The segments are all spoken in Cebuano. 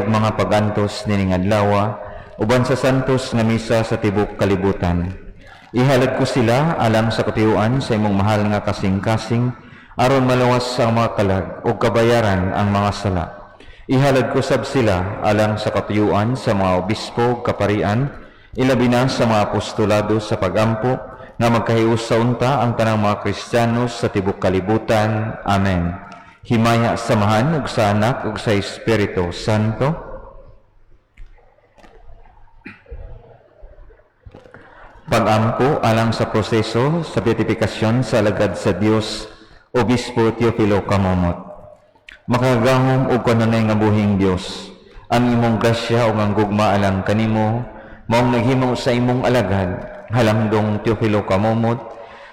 ug mga pagantos nining adlaw uban sa santos nga misa sa tibok kalibutan. Ihalad ko sila alang sa katuyuan sa imong mahal nga kasing-kasing aron malawas ang mga kalag ug kabayaran ang mga sala. Ihalad ko sab sila alang sa katuyuan sa mga obispo ug kaparian, ilabi na sa mga apostolado sa pagampo nga magkahiusa unta ang tanang mga Kristiyano sa tibok kalibutan. Amen. Himaya sa Amahan ug sa Anak ug sa Espiritu Santo. Pag-ampo alang sa proseso sa beatifikasyon sa alagad sa Dios, Obispo Teofilo Camomot. Makagagahom ug kanunay nga buhing Dios, ang imong grasya ug ang gugma alang kanimo maong naghimo sa imong alagad, Halamdong Teofilo Camomot,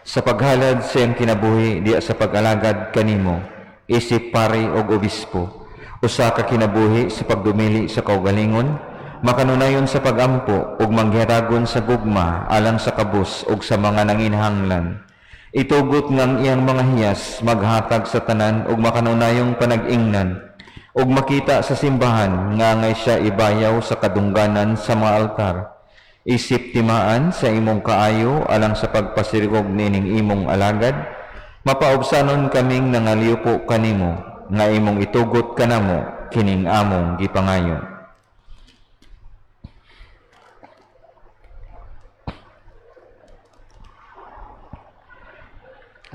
sa paghalad sa iyang kinabuhi diha sa pag-alagad kanimo, isip pari ug obispo, usa ka kinabuhi sa pagdumili sa kaugalingon, makanunayon sa pagampo ug manggihatagon sa gugma alang sa kabus ug sa mga nanginahanglan. Itugot nga ang iyang mga hiyas maghatag sa tanan ug makanunayong panag-ingnan ug makita sa simbahan nga angay siya ibayaw sa kadungganan sa mga altar. Isip timaan sa imong kaayo alang sa pagpasirgog nining imong alagad, mapaubsanon kaming nangaliupo kanimo nga imong itugot kanamo kining among gipangayo.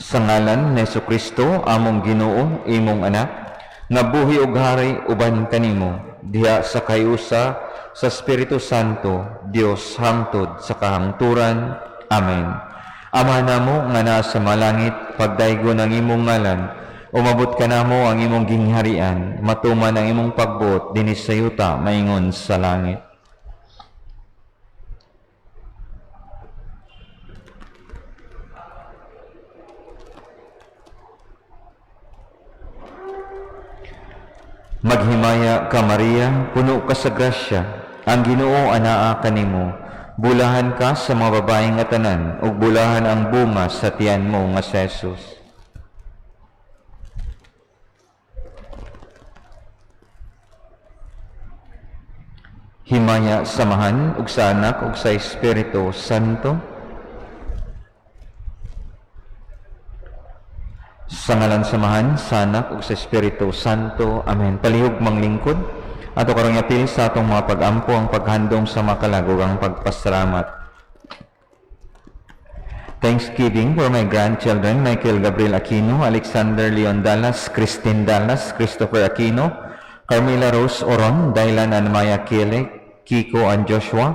Sa ngalan ni Kristo among Ginoo, imong anak, nga buhi ug hari uban kanimo diha sa kahiusa sa Espiritu Santo, Dios hangtod sa kahangturan. Amen. Ama namo nga naa sa malangit, pagdaygon ang imong ngalan, umabot kanamo ang imong gingharian, matuman ang imong pagbuot dinhi sa yuta maingon sa langit. Maghimaya ka, Maria, puno ka sa grasya, ang Ginoo anaa kanimo. Bulahan ka sa mga babae nga tanan, ug bulahan ang bunga sa tiyan mo nga si Jesus. Himaya sa Amahan ug sa Anak ug sa Espiritu Santo. Sa ngalan sa Amahan, sa Anak ug sa Espiritu Santo. Amen. Palihog manglingkod. Ato karong iapil sa atong mga pag-ampo ang paghandom sa mga kalag ug ang pagpasalamat. Thanksgiving for my grandchildren, Michael Gabriel Aquino, Alexander Leon Dallas, Christine Dallas, Christopher Aquino, Carmela Rose Oron, Dylan and Maya Kiele, Kiko and Joshua.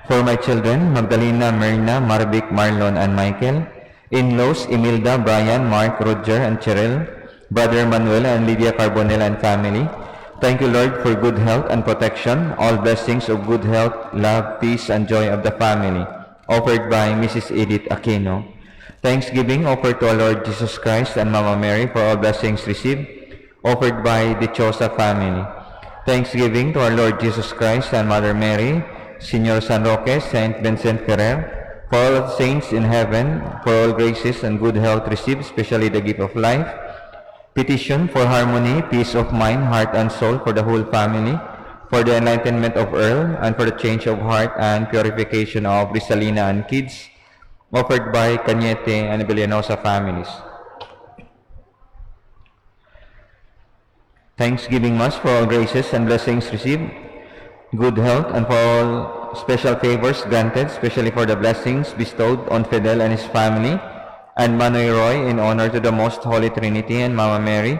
For my children, Magdalena, Myrna, Marvic, Marlon, and Michael. In-laws, Imelda, Brian, Mark, Roger, and Cheryl. Brother Manuel and Lydia Carbonell and family. Thank you, Lord, for good health and protection, all blessings of good health, love, peace, and joy of the family. Offered by Mrs. Edith Aquino. Thanksgiving offered to our Lord Jesus Christ and Mama Mary for all blessings received. Offered by the Chosa family. Thanksgiving to our Lord Jesus Christ and Mother Mary, Señor San Roque, Saint Vincent Ferrer, for all saints in heaven, for all graces and good health received, especially the gift of life. Petition for harmony, peace of mind, heart, and soul for the whole family, for the enlightenment of Earl, and for the change of heart and purification of Rizalina and kids, offered by Cañete and Villanosa families. Thanksgiving Mass for all graces and blessings received, good health, and for all special favors granted, especially for the blessings bestowed on Fidel and his family, and Manoy Roy in honor to the Most Holy Trinity and Mama Mary.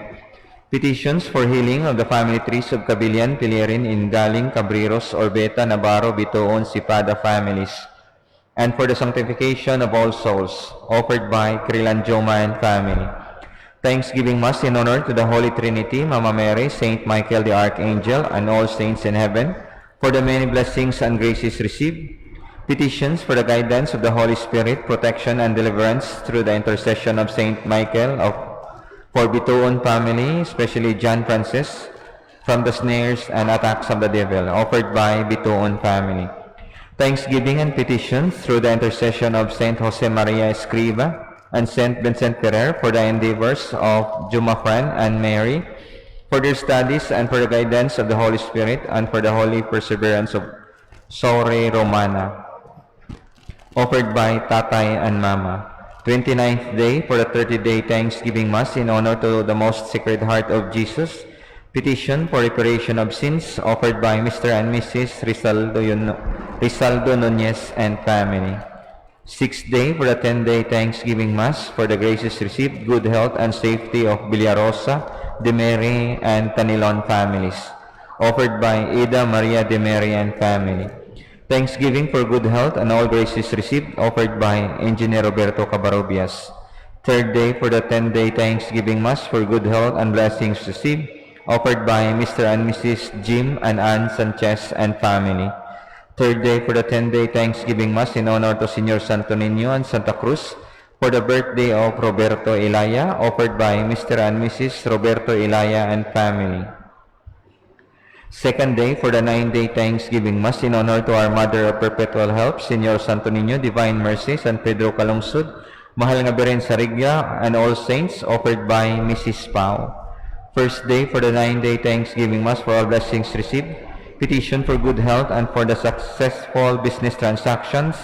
Petitions for healing of the family trees of Cabilian, Pilirin, Ingaling, Cabriros, Orbeta, Navarro, Bitoon, Sipada families, and for the sanctification of all souls, offered by Krilan Joma and family. Thanksgiving Mass in honor to the Holy Trinity, Mama Mary, Saint Michael the Archangel, and all saints in heaven, for the many blessings and graces received. Petitions for the guidance of the Holy Spirit, protection and deliverance through the intercession of Saint Michael of for Bitoon family, especially John Francis, from the snares and attacks of the devil, offered by Bitoon family. Thanksgiving and petitions through the intercession of Saint Jose Maria Escriva and Saint Vincent Ferrer for the endeavors of Jumafran and Mary, For their studies and for the guidance of the Holy Spirit and for the holy perseverance of Sore Romana, offered by Tatay and Mama. 29th day for the 30-day Thanksgiving Mass in honor to the Most Sacred Heart of Jesus. Petition for reparation of sins offered by Mr. and Mrs. Rizaldo Nunez and family. Sixth day for the 10-day Thanksgiving Mass for the graces received, good health and safety of Villarosa, Demere, and Tanilon families, offered by Ida Maria Demere and family. Thanksgiving for good health and all graces received, offered by Engineer Roberto Cabarubias. Third day for the 10-day Thanksgiving Mass for good health and blessings received, offered by Mr. and Mrs. Jim and Ann Sanchez and family. Third day for the 10-day Thanksgiving Mass in honor to Señor Santo Niño and Santa Cruz for the birthday of Roberto Ilaya, offered by Mr. and Mrs. Roberto Ilaya and family. Second day for the 9-day Thanksgiving Mass in honor to our Mother of Perpetual Help, Señor Santo Niño, Divine Mercy, San Pedro Calungsod, Mahal nga Birhen sa Rigga, and all saints, offered by Mrs. Pau. First day for the 9-day Thanksgiving Mass for all blessings received, petition for good health and for the successful business transactions,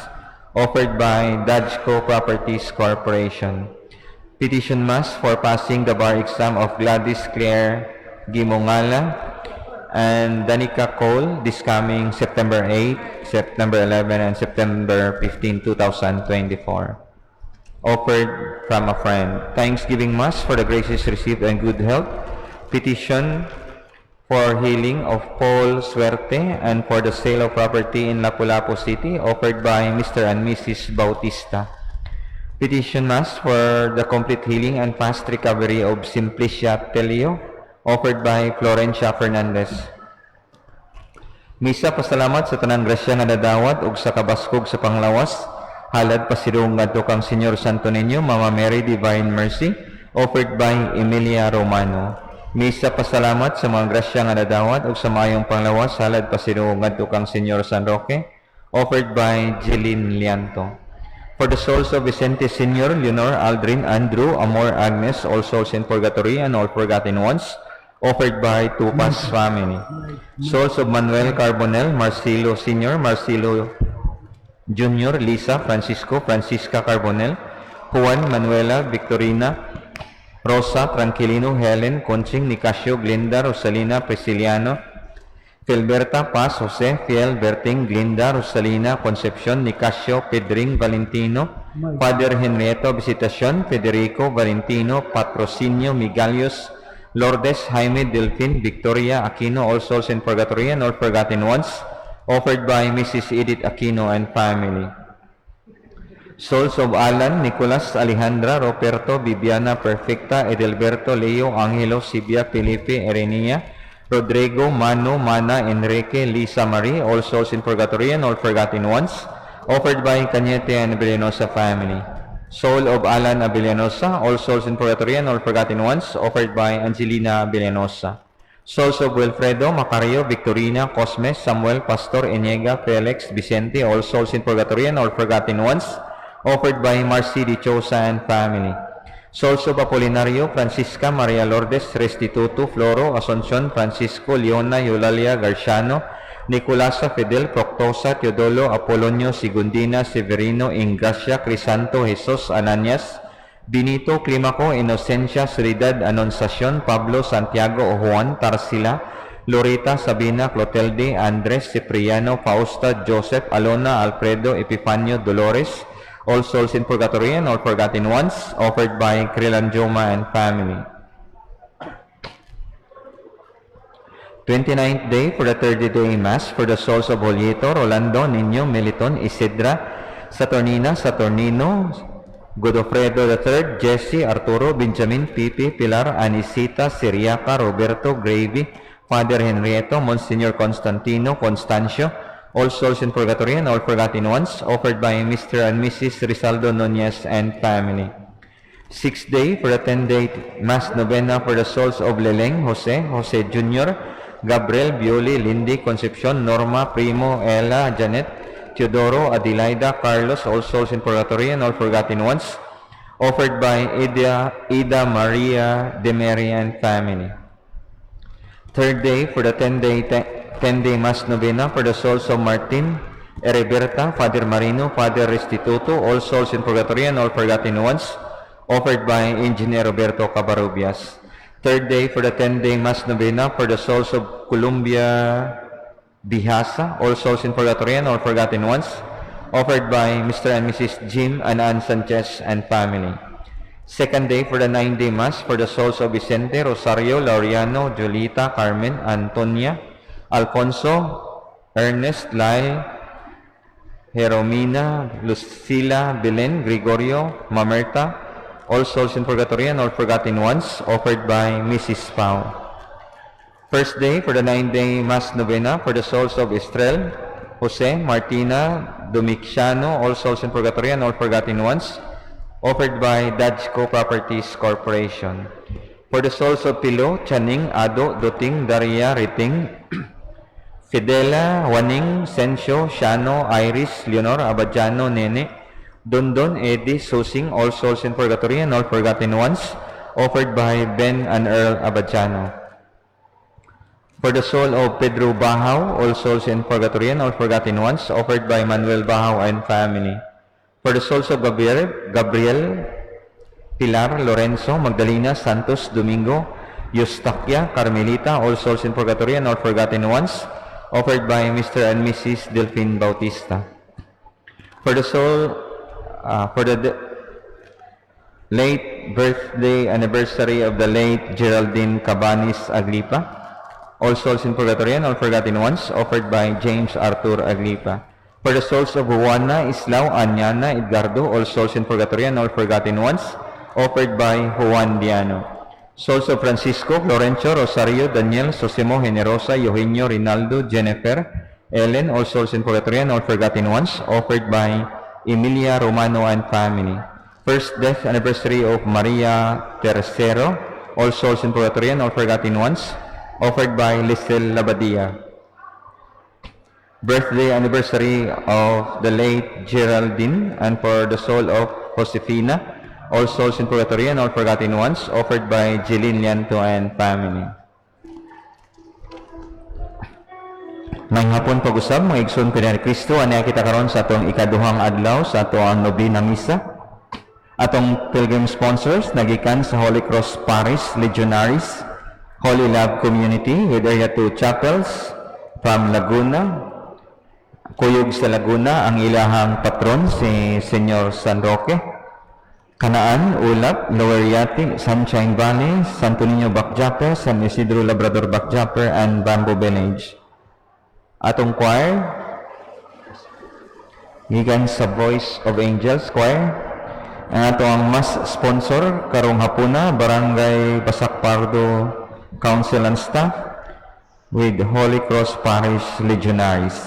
offered by Dajco Properties Corporation. Petition Mass for passing the bar exam of Gladys Claire Gimongala and Danica Cole this coming September 8, September 11, and September 15, 2024. Offered from a friend. Thanksgiving Mass for the graces received and good health. Petition for healing of Paul Suerte and for the sale of property in Lapu-Lapu City, offered by Mr. and Mrs. Bautista. Petition Mass for the complete healing and fast recovery of Simplicia Telio, offered by Florencia Fernandez. Misa pasalamat sa tanang grasya nga nadawat ug sa kabaskog sa panglawas, halad pasidungog ngadto kang Señor Santo Niño, Mama Mary, Divine Mercy, offered by Emilia Romano. Misa pasalamat sa mga grasya nga nadawat ug sa maayong panglawas, halad pasidungog ngadto kang Señor San Roque, offered by Jeline Lianto. For the souls of Vicente Sr., Leonor, Aldrin, Andrew, Amor, Agnes, all souls in purgatory and all forgotten ones, offered by Tupas family. Souls of Manuel Carbonell, Marcelo Sr., Marcelo Jr., Lisa, Francisco, Francisca Carbonell, Juan, Manuela, Victorina, Rosa, Tranquilino, Helen, Conching, Nicasio, Glinda, Rosalina, Prisciliano, Filberta, Paz, Jose, Fiel, Berting, Glinda, Rosalina, Concepcion, Nicasio, Pedring, Valentino, Father Henrieto, Visitacion, Federico, Valentino, Patrocinio, Migalios, Lourdes, Jaime, Delphine, Victoria, Aquino, all souls in purgatory and all forgotten ones, offered by Mrs. Edith Aquino and family. Souls of Alan, Nicolas, Alejandra, Roberto, Bibiana, Perfecta, Edelberto, Leo, Angelo, Sibia, Felipe, Erenia, Rodrigo, Mano, Mana, Enrique, Lisa Marie, all souls in purgatory and all forgotten ones, offered by Cañete and Abellanosa family. Soul of Alan Abellanosa, all souls in purgatory and all forgotten ones, offered by Angelina Abellanosa. Souls of Wilfredo, Macario, Victorina, Cosme, Samuel, Pastor, Eniega, Felix, Vicente, all souls in purgatory and all forgotten ones, offered by Marcy Di Chosa and family. Souls of Apolinario, Francisca, Maria Lourdes, Restituto, Floro, Asuncion, Francisco, Leona, Eulalia, Garciano, Nicolasa, Fidel, Proctosa, Teodolo, Apolonio, Segundina, Severino, Ingracia, Crisanto, Jesus, Ananias, Benito, Climaco, Inocencia, Soledad, Anunciacion, Pablo, Santiago, Juan, Tarsila, Loreta, Sabina, Clotilde, Andres, Cipriano, Fausta, Joseph, Alona, Alfredo, Epifanio, Dolores, all souls in purgatory and all forgotten ones, offered by Krilanjoma and family. 29th day for the 30-day Mass for the souls of Julieto, Rolando, Nino, Militon, Isidra, Saturnina, Saturnino, Godofredo III, Jesse, Arturo, Benjamin, Pipi, Pilar, Anisita, Siriaca, Roberto, Gravy, Father Henrieto, Monsignor Constantino, Constancio, all souls in purgatory and all forgotten ones, offered by Mr. and Mrs. Rizaldo Nunez and family. Sixth day for the 10-day Mass Novena for the souls of Leleng, Jose, Jose Jr., Gabriel, Bioli, Lindy, Concepcion, Norma, Primo, Ella, Janet, Teodoro, Adelaida, Carlos, all souls in purgatory and all forgotten ones, offered by Ida Maria Demeri and family. Third day for the 10-day Mass Novena for the souls of Martin, Heriberta, Father Marino, Father Restituto, all souls in purgatory and all forgotten ones, offered by Engineer Roberto Cabarubias. Third day for the 10-day Mass Novena for the souls of Columbia Bihasa, all souls in purgatory and all forgotten ones, offered by Mr. and Mrs. Jim and Ann Sanchez and family. Second day for the 9-day Mass for the souls of Vicente, Rosario, Laureano, Julita, Carmen, Antonia, Alfonso, Ernest, Lyle, Jeromina, Lucila, Belen, Gregorio, Mamerta, all souls in purgatory and all forgotten ones, offered by Mrs. Pau. First day for the 9-day Mass Novena for the souls of Estrel, Jose, Martina, Domiciano, all souls in purgatory and all forgotten ones, offered by Dajco Properties Corporation. For the souls of Pilo, Chaning, Ado, Doting, Daria, Riting, Fidela, Waning, Sencio, Shano, Iris, Leonor, Abadiano, Nene, Dondon, Eddie, Susing, all souls in purgatory and all forgotten ones, offered by Ben and Earl Abadiano. For the soul of Pedro Bajaw, all souls in purgatory and all forgotten ones, offered by Manuel Bajaw and family. For the souls of Gabriel, Pilar, Lorenzo, Magdalena, Santos, Domingo, Eustaquia, Carmelita, all souls in purgatory and all forgotten ones, offered by Mr. and Mrs. Delphine Bautista. For the late birthday anniversary of the late Geraldine Cabanis Aglipa, all souls in purgatory and all forgotten ones, offered by James Arthur Aglipa. For the souls of Juana, Islao, Anyana, Edgardo, all souls in purgatory and all forgotten ones, offered by Juan Diano. Souls of Francisco, Florencio, Rosario, Daniel, Sosimo, Generosa, Eugenio, Rinaldo, Jennifer, Ellen, all souls in purgatory and all forgotten ones, offered by Emilia Romano and family. First death anniversary of Maria Tercero, all souls in purgatory and all forgotten ones, offered by Lisel Labadia. Birthday anniversary of the late Geraldine and for the soul of Josefina, all souls in purgatory and all forgotten ones, offered by Jeline Lianto and family. Maayong hapon pag-usab, mga igsoon ni Kristo, ania kita karon sa atong ikaduhang adlaw sa atoang nobena misa. Atong pilgrim sponsors nagikan sa Holy Cross Parish Legionaries, Holy Love Community with Area 2 Chapels from Laguna. Kuyog sa Laguna ang ilahang patron si Senyor San Roque. Kanaan, Ulap, Lower Yati, Sunshine Valley, Santo Niño Backjumper, San Isidro Labrador Backjumper, and Bamboo Village. Atong choir, gikan sa Voice of Angels Choir. Ang ato ang mass sponsor karong hapuna, Barangay Basak Pardo Council and Staff with Holy Cross Parish Legionaries.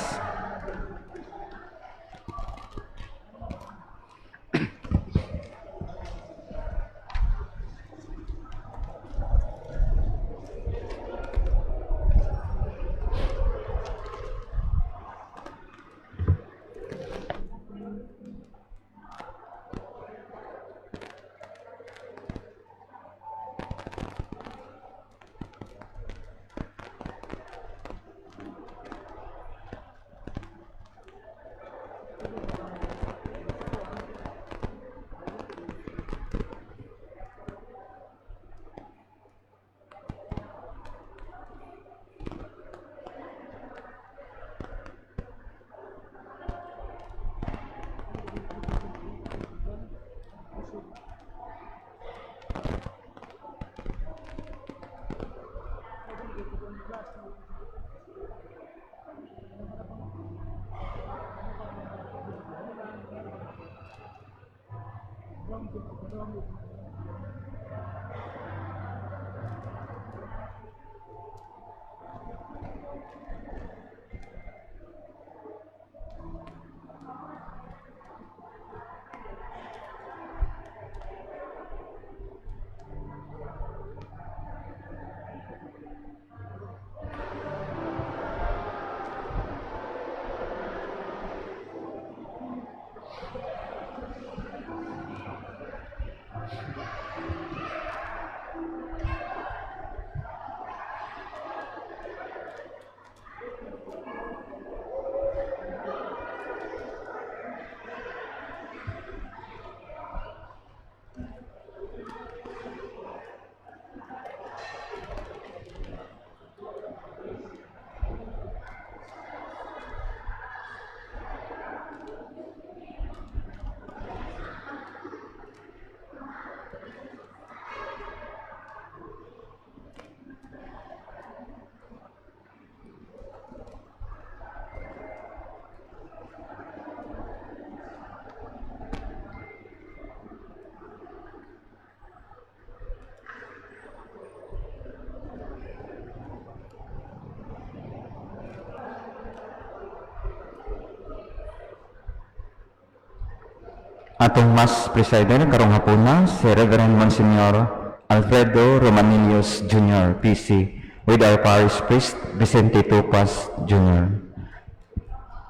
Atong Mass presider karong hapuna si Reverend Monsignor Alfredo Romanillos Jr., PC, with our parish priest Vicente Tupas Jr.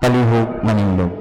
Palihog manindog.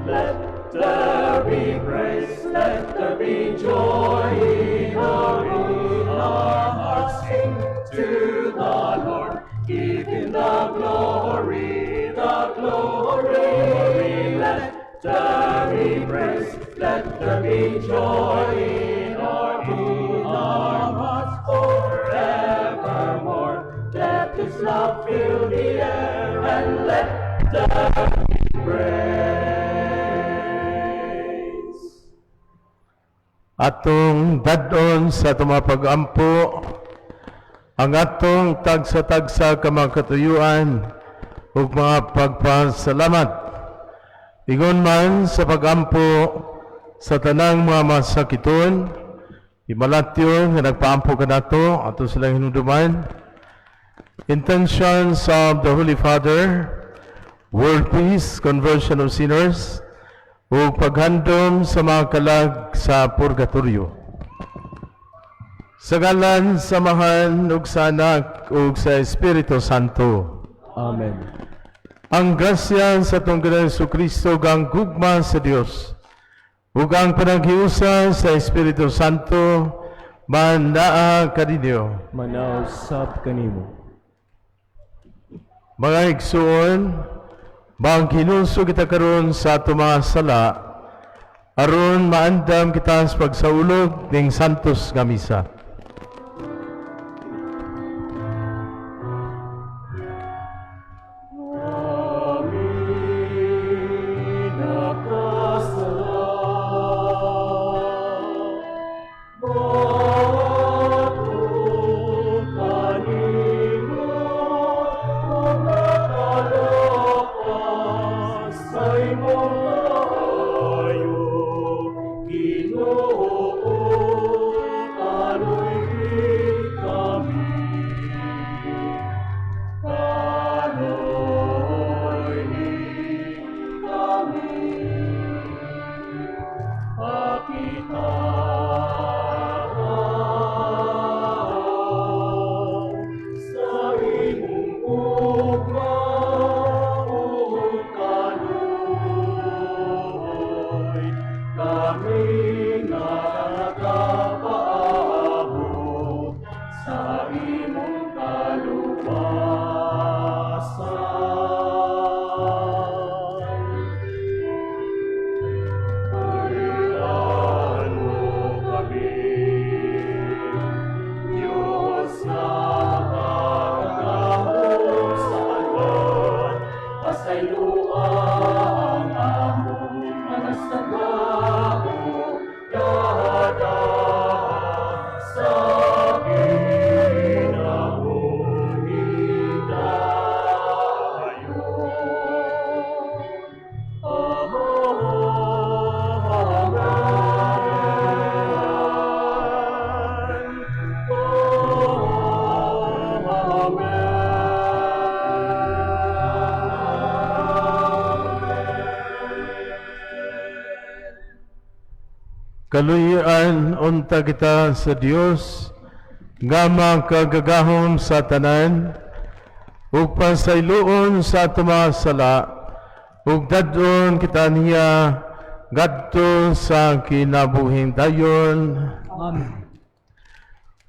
Let there be praise, let there be joy in our hearts. Sing to the Lord, give Him the glory, the glory. Let there be praise, let there be joy in our hearts forevermore. Let His love fill the air and let there be praise. Atong dad-on sa atong mga pag-ampo ang atong tagsa-tagsa ka mga katuyuan ug mga pagpasalamat. Ingon man sa pag-ampo sa tanang mga masakiton, imalatyon nga nagpaampo kanato, ato silang hinumduman. Intentions of the Holy Father, world peace, conversion of sinners, ug paghandom sa mga kalag sa purgatorio. Sa ngalan sa Amahan ug sa Anak ug sa Espiritu Santo. Amen. Ang grasya sa atong Ginoong Kristo ug ang gugma sa Dios ug ang panaghiusa sa Espiritu Santo manaa kaninyo. Manaa usab kanimo. Mga igsuon, maghinulsol kita karon sa ato mga sala aron maandam kita sa pagsaulog ning Santos nga Misa. Sa imong kaayo, Ginoo. imong kaluwasan. Harian mo kami, Diyos na makagagahom sa tanan, pasayloa ang among mga sala ug dad-a sa kinabuhing dayon. Amen. Amen. Kaluyan unta kita sa Dios nga makagagahom sa tanan ug pasayloon sa ato mga sala ug dad-on kita niya ngadto sa kinabuhing dayon. Amen.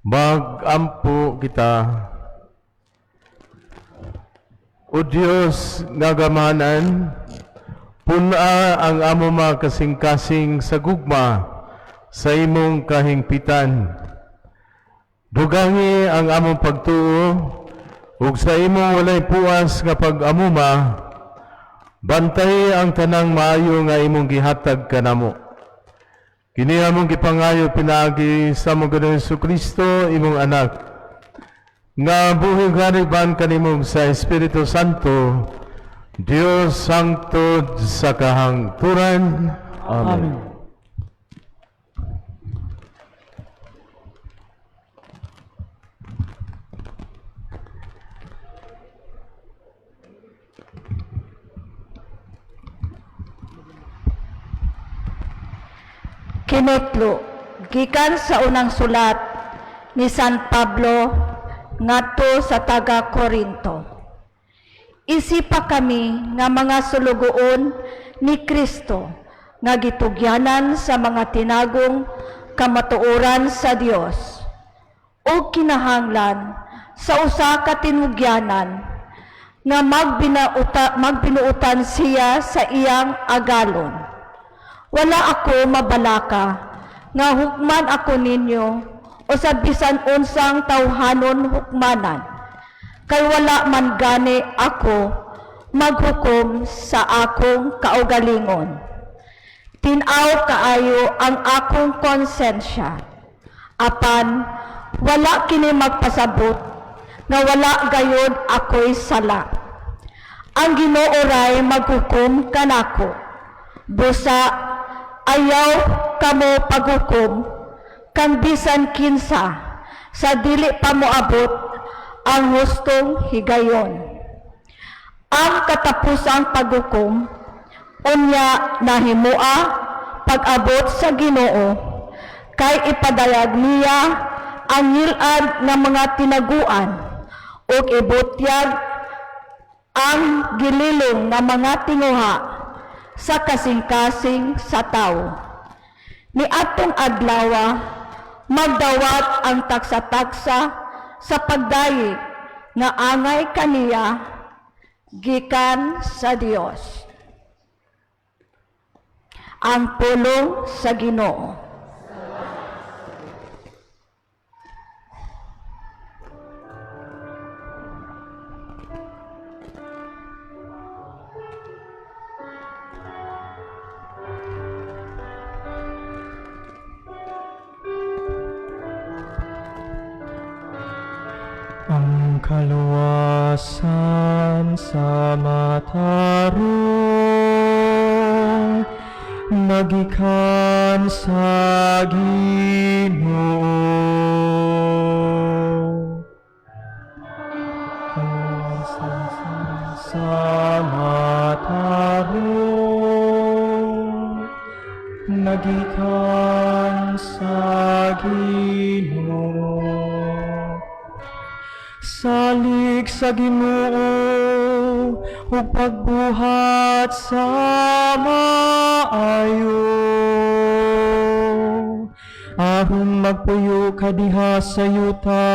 Magampo kita. O Dios nga gamanan, pun-a ang amo mga kasing-kasing sa gugma sa imong kahingpitan. Dugangi ang among pagtuo ug sa imong walay puas nga pag-amuma, bantay ang tanang maayo nga imong gihatag kanamo. Kini among gipangayo pinaagi sa among Ginoong Kristo, imong anak, nga buhi gariban kanimo sa Espiritu Santo, Dios hangtod sa kahangturan. Amen. Amen. Kinutlo, gikan sa unang sulat ni San Pablo ngadto sa taga Korinto. Isipa kami nga mga sulugoon ni Kristo nga gitugyanan sa mga tinagong kamatuoran sa Dios o kinahanglan sa usa ka tinugyanan nga magbinuutan siya sa iyang agalon. Wala ako mabalaka nga hukman ako ninyo o sa bisan unsang tawhanon hukmanan. Kay wala man gani ako maghukom sa akong kaugalingon. Tin-aw kaayo ang akong konsensya. Apan wala kini magpasabot nga wala gayod ako'y sala. Ang Ginoo ray maghukom kanako. Busa ayaw kamo paghukom kan bisan kinsa sa dili pa moabot ang hustong higayon. Ang katapusang paghukom unya nahimua pag-abot sa Ginoo, kay ipadayag niya ang ngil-ad nga mga tinaguan ug ibutyag ang gililong nga mga tinguha sa kasing-kasing sa tawo. Ni atong adlawa, magdawat ang taksa-taksa sa pagdayi nga angay kaniya gikan sa Dios. Ang pulong sa Ginoo. Ang kaluwasan sa matarong magikan sa Ginoo. Kaluwasan sa matarong nagikan sa Ginoo. Salig sa Ginoo ug pagbuhat sa maayo. Aron magpuyo ka diha sa yuta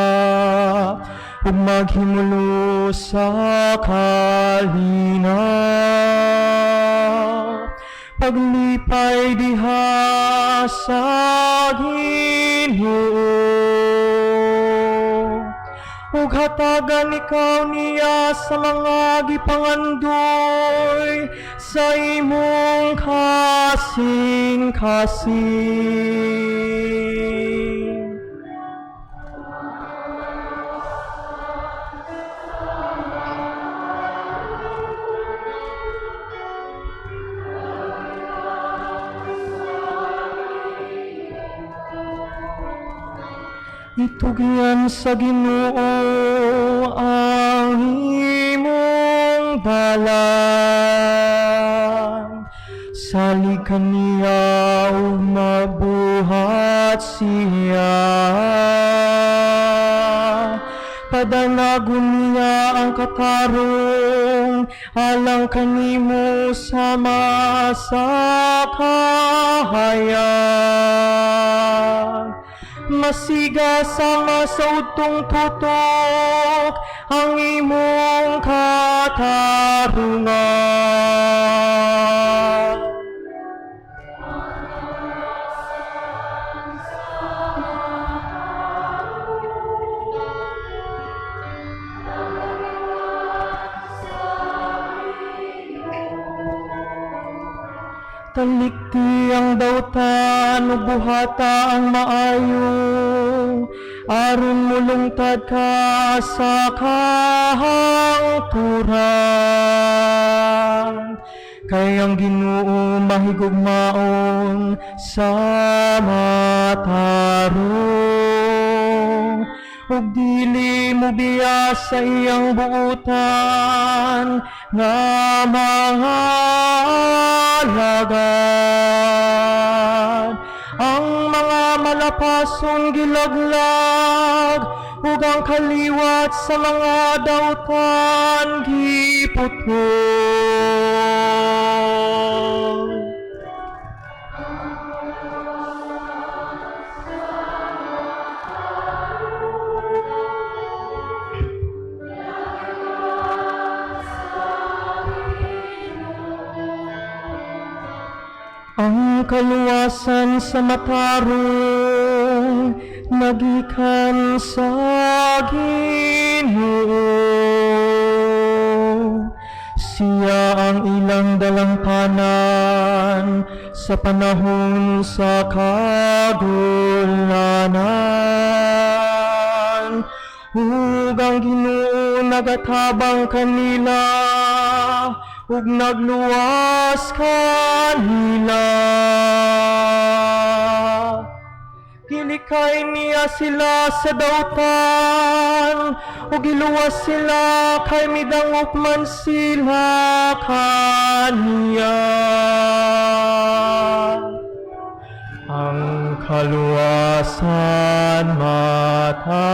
ug maghimulo sa kalinaw. Paglipay diha sa Ginoo ug hatagan ikaw niya sa mga gipangandoy sa imong kasing-kasing. Itugyan sa Ginoo ang imong dalan. Salig kaniya ug mabuhat siya. Padanagon niya ang katarong alang kanimo sama sa kahayag. Masiga sama sa udtong tutok ang imong katarungan. Talikti ang dautan ug buhata ang maayo, aron mulungtad ka sa kahangturan. Kay ang Ginoo mahigugmaon sa matarong, ug dili mobiya sa iyang buutan nga mga alagad. Ang mga malapason gilaglag ug ang kaliwat sa mga dautan giputol. Ang kaluwasan sa matarong nagikan sa Ginoo. Siya ang ilang dalangpanan sa panahon sa kagulanan. Ug ang Ginoo nagatabang kanila ug nagluwas kanila. Gilikay niya sila sa dautan ug giluwas sila kay midangop man sila kaniya. Ang kaluwasan matarong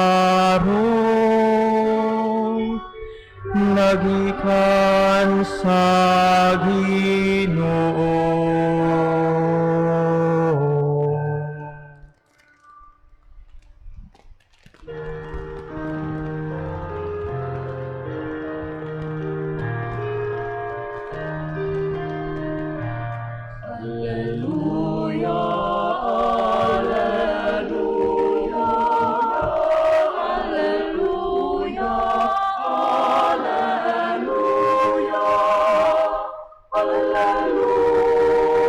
nagikan sa Ginoo. Alleluia, Alleluia, Alleluia, Alleluia, Alleluia.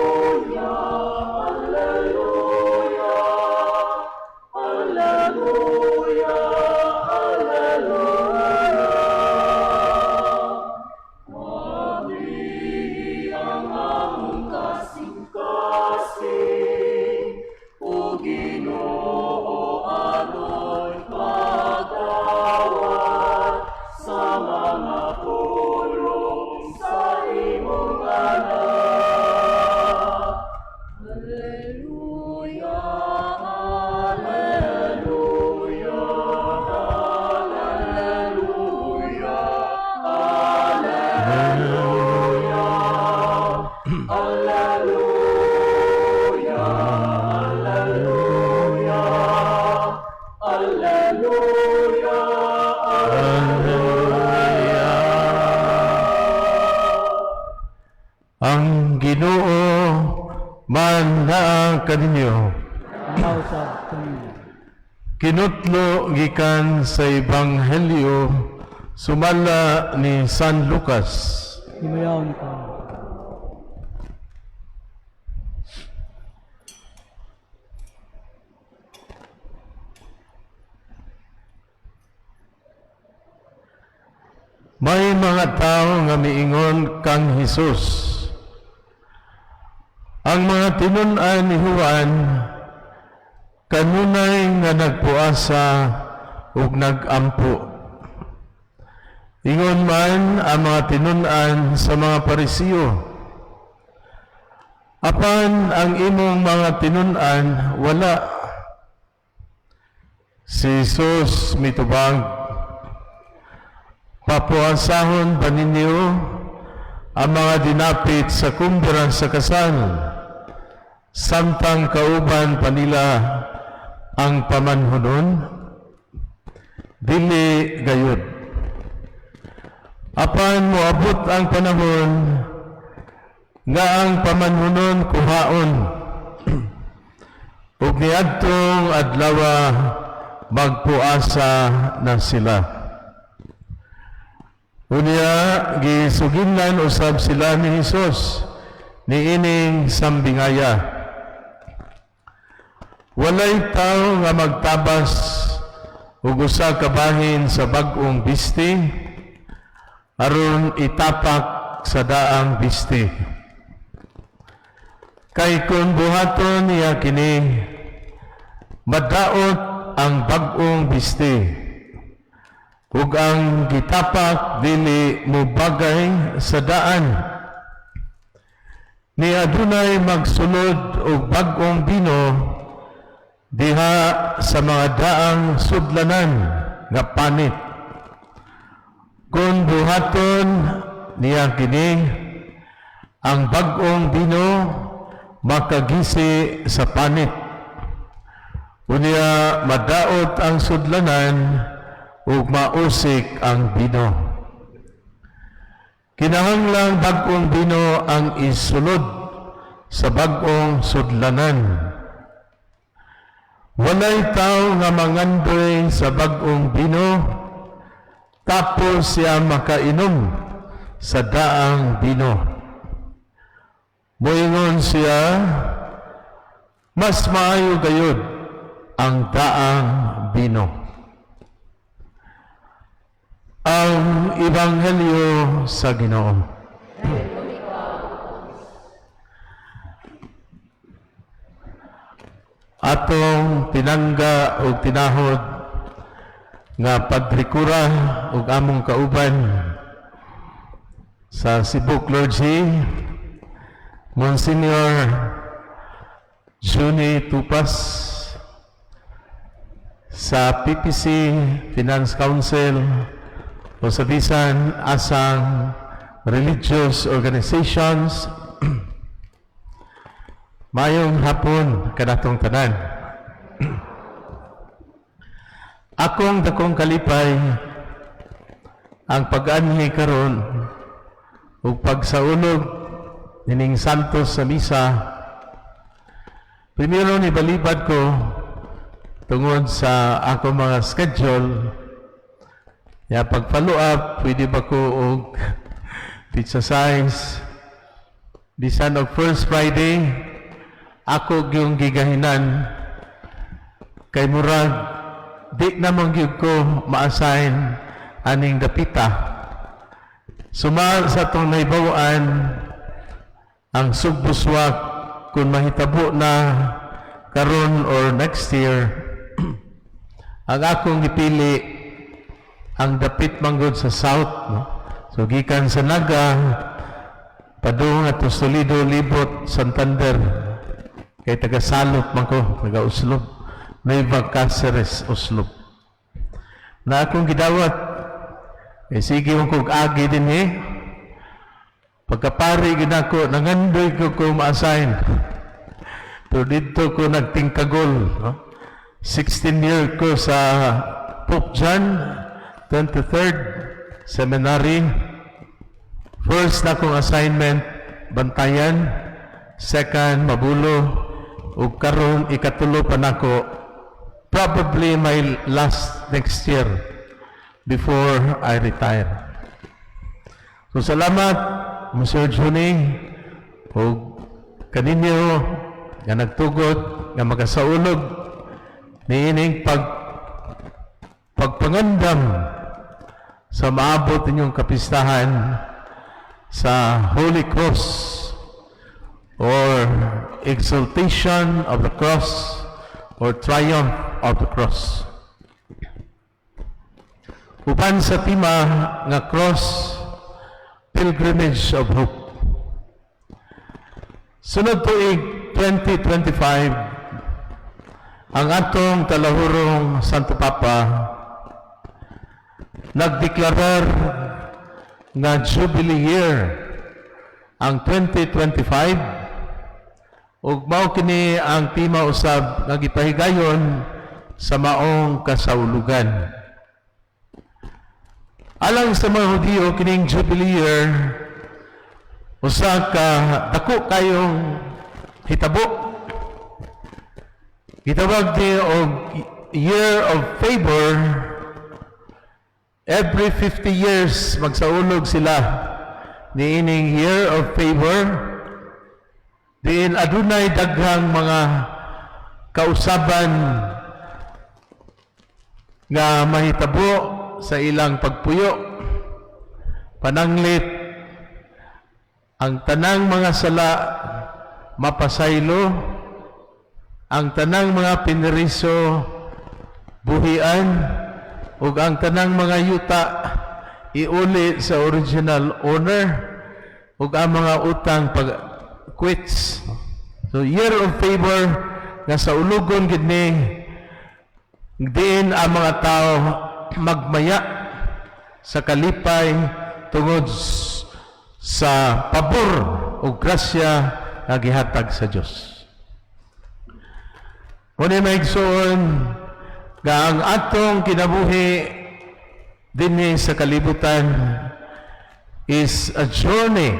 Ang Ginoo man naa kaninyo. Mausab kaninyo. Kinutlo gikan sa Ebanghelyo sumala ni San Lucas. Himayaon ikaw. May mga tao nga miingon kang Hesus. Ang mga tinun-an ni Juan kanunay nga nagpuasa ug nagampo. Ingon man ang mga tinun-an sa mga Parisiyo. Apan ang imong mga tinun-an wala. Si Jesus mitubag, "Papuasahon ba ninyo ang mga dinapit sa kumbra sa kasal, samtang kauban pa nila ang pamanhunon? Dili gayud. Apan moabot ang panahon nga ang pamanhunon kuhaon, ug niadtong adlawa magpuasa na sila." Unya gisuginlan usab sila ni Hesus niining sambingaya. "Walay tawo nga magtabas og usa ka bahin sa bag-ong bisti aron itapak sa daang bisti. Kay kung buhaton niya kini, madaot ang bag-ong bisti ug ang gitapak dili mobagay sa daan. Ni adunay magsulod og bag-ong bino diha sa mga daang sudlanan nga panit. Kung buhaton niya kini, ang bag-ong bino makagisi sa panit. Unya madaot ang sudlanan ug mausik ang bino. Kinahanglang bag-ong bino ang isulod sa bag-ong sudlanan. Walay tao nga mangandoy sa bag-ong bino tapos siya makainom sa daang bino. Moingon siya, 'Mas maayo gayud ang daang bino.'" Ang Ebanghelyo sa Ginoo. Atong tinangga ug tinahod nga Padre Kura ug among kauban sa Cebu Clergy, Monsignor Juni Tupas, sa PPC Finance Council o sa bisan asang religious organizations, mayong hapon kanatong tanan. Akong dakong kalipay ang pag-anhi karon ug pagsaulog nining Santos sa misa. Primero, ni balibad ko tungod sa ako mga schedule. Ya, pag follow up, pwede ba ko og pizza size? Bisan og first Friday, ako gyung gigahinan kay murag di naman gyud ko ma-assign aning dapita. Suma sa atong nahibaw-an, ang Sugbo Swak, kung mahitabo na karon or next year, ang akong gipili ang dapit manggod sa south, no? So gikan sa Naga padung ato Toledo, Libot, Santander, kay taga Salop man ko, taga Oslob, Nueva Caceres, Oslob. Na akong gidawat eh, sige mo kog agi din eh. Pagkapari ginako, nangandoy ko ko ma-assign. Pero dito ko nagtingkagol, no? 16 year ko sa Pope John 23rd Seminary. First na akong assignment Bantayan, second Mabulo, ug karon ikatulo pa nako, probably my last next year before I retire. So salamat, Mr. Johnny, ug kaninyo nga nagtugot nga makasaulog niining pagpangandam sa maabot ninyong kapistahan sa Holy Cross or Exaltation of the Cross or Triumph of the Cross. Uban sa tema nga Cross Pilgrimage of Hope. Sunod tuig 2025, ang atong talahurong Santo Papa nagdeklarar nga Jubilee Year ang 2025, ug mao kini ang tema usab nga gipahigayon sa maong kasaulugan. Alang sa mga Hudiyo, kining Jubilee Year usa ka dako kayong hitabo. Gitawag ni og Year of Favor. Every 50 years magsaulog sila niining Year of Favor diin adunay daghang mga kausaban nga mahitabo sa ilang pagpuyo. Pananglit ang tanang mga sala mapasaylo, ang tanang mga piniriso buhian, ug ang tanang mga yuta iuli sa original owner, ug ang mga utang pag quits. So Year of Favor nga saulugon gid ni diin ang mga tao magmaya sa kalipay tungod sa pabor o grasya nga gihatag sa Dios. Muna, mga igsoon, nga ang atong kinabuhi dinhi sa kalibutan is a journey.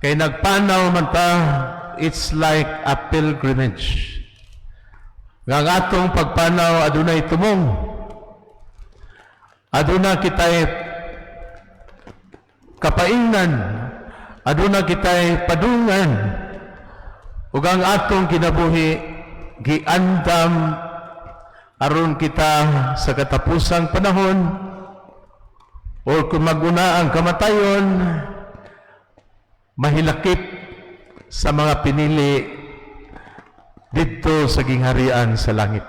Kay nagpanaw man ta, it's like a pilgrimage. Nga ang atong pagpanaw adunay tumong. Aduna kitay kapaingnan, aduna kitay padungan, ug ang atong kinabuhi giandam aron kita sa katapusang panahon or kung maguna ang kamatayon, mahilakip sa mga pinili didto sa gingharian sa langit.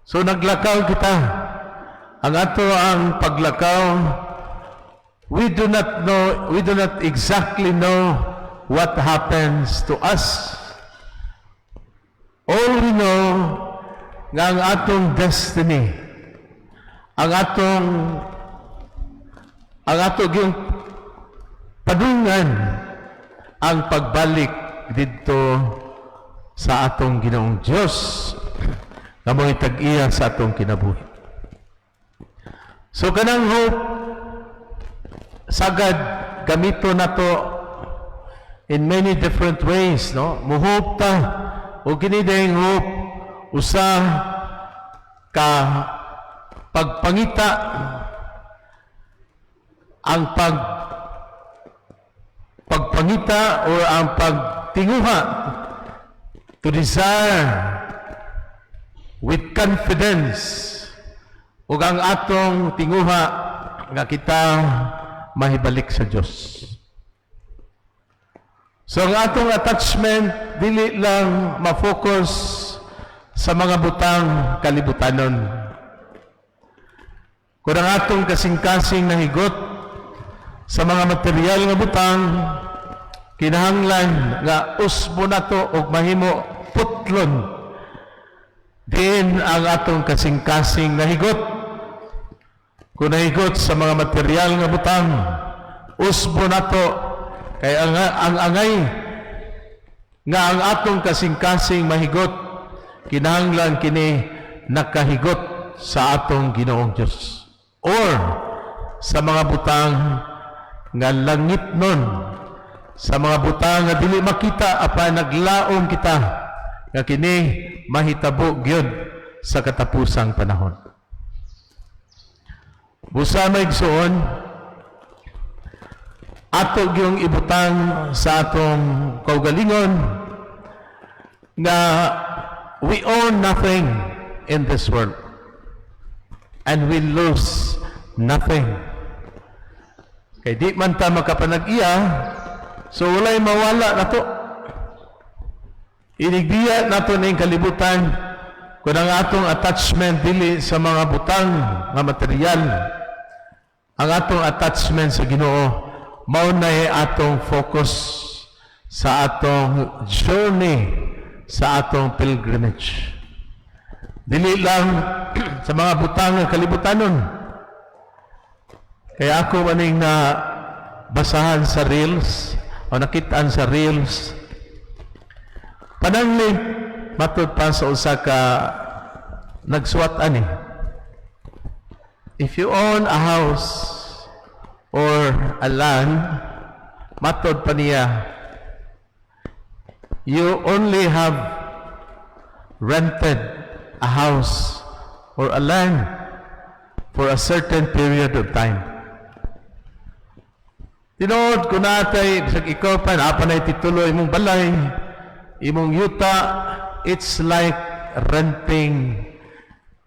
So naglakaw kita. Ang ato ang paglakaw, we do not know, we do not exactly know what happens to us. All we know nga ang atong destiny, ang atong yung padungan, ang pagbalik didto sa atong Ginoong Dios nga mo'y tag-iya sa atong kinabuhi. So kanang hope sagad gamito nato in many different ways, no? Muhope ta, o kini dayong hope usa ka pagpangita, ang pagpangita or ang pagtinguha, to desire with confidence, ug ang atong tinguha nga kita mahibalik sa Dios. So ang atong attachment dili lang ma-focus sa mga butang kalibutanon. Kung ang atong kasing-kasing nahigot sa mga material nga butang, kinahanglan nga usbo nato og mahimo putlon din ang atong kasing-kasing nahigot. Kung nahigot sa mga material nga butang, usbo nato kay ang angay nga ang atong kasing-kasing mahigot, kinahanglan kini nakahigot sa atong Ginoong Dios or sa mga butang Nga langit nun sa mga butang nga dili makita, apan naglaom kita nga kini mahitabo gyud sa katapusang panahon. Busa, mga igsoon, ato gyung ibutang sa atong kaugalingon nga we own nothing in this world and we lose nothing. Kay di man ta makapanag-iya, so walay mawala nato. Inigbiya nato ning kalibutan kung ang atong attachment dili sa mga butang nga material. Ang atong attachment sa Ginoo, mao na atong focus sa atong journey, sa atong pilgrimage. Dili lang sa mga butang nga kalibutanon. Kaya ako maning na basahan sa Reels o nakitaan sa Reels. Pananglit, matud pa sa usa ka nagsuwat ani. If you own a house or a land, matod pa niya, you only have rented a house or a land for a certain period of time. Tinuod kung natay, bisag ikaw pa, naa pa nay titulo, imong balay, imong yuta, it's like renting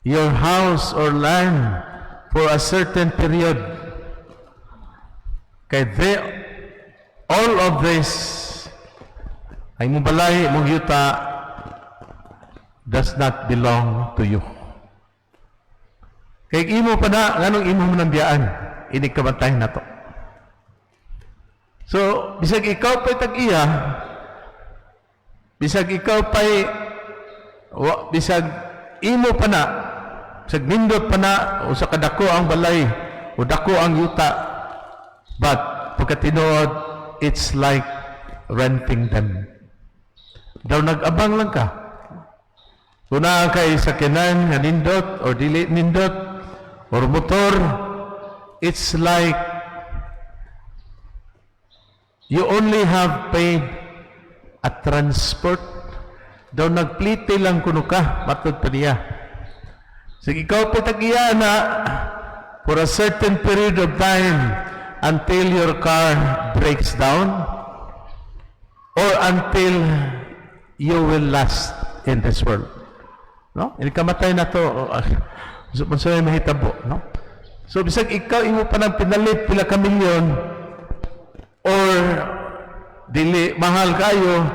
your house or land for a certain period. Kay all of this, ay imong balay, imong yuta, does not belong to you. Kay imo pa na, nganong imo mo nang biyaan, inig kamatay na to. So, bisag ikaw pa'y tag-iya, bisag ikaw pa'y, bisag imo pa na, bisag nindot pa na, o sa kadako ang balay, o dako ang yuta, but pagkatinuod, it's like renting them. Daw nag-abang lang ka. Kung naa kay sakyanan nga nindot or dili nindot or motor, it's like you only have paid a transport. Daw nagplite lang kuno ka, matod pa niya. Sige, ikaw pa tag-iya na for a certain period of time until your car breaks down or until you will last in this world. No? Ini kamatay na to, so, so mahitabo, no? So bisag ikaw imo pa nang pinalit pila ka milyon or dili mahal kayo,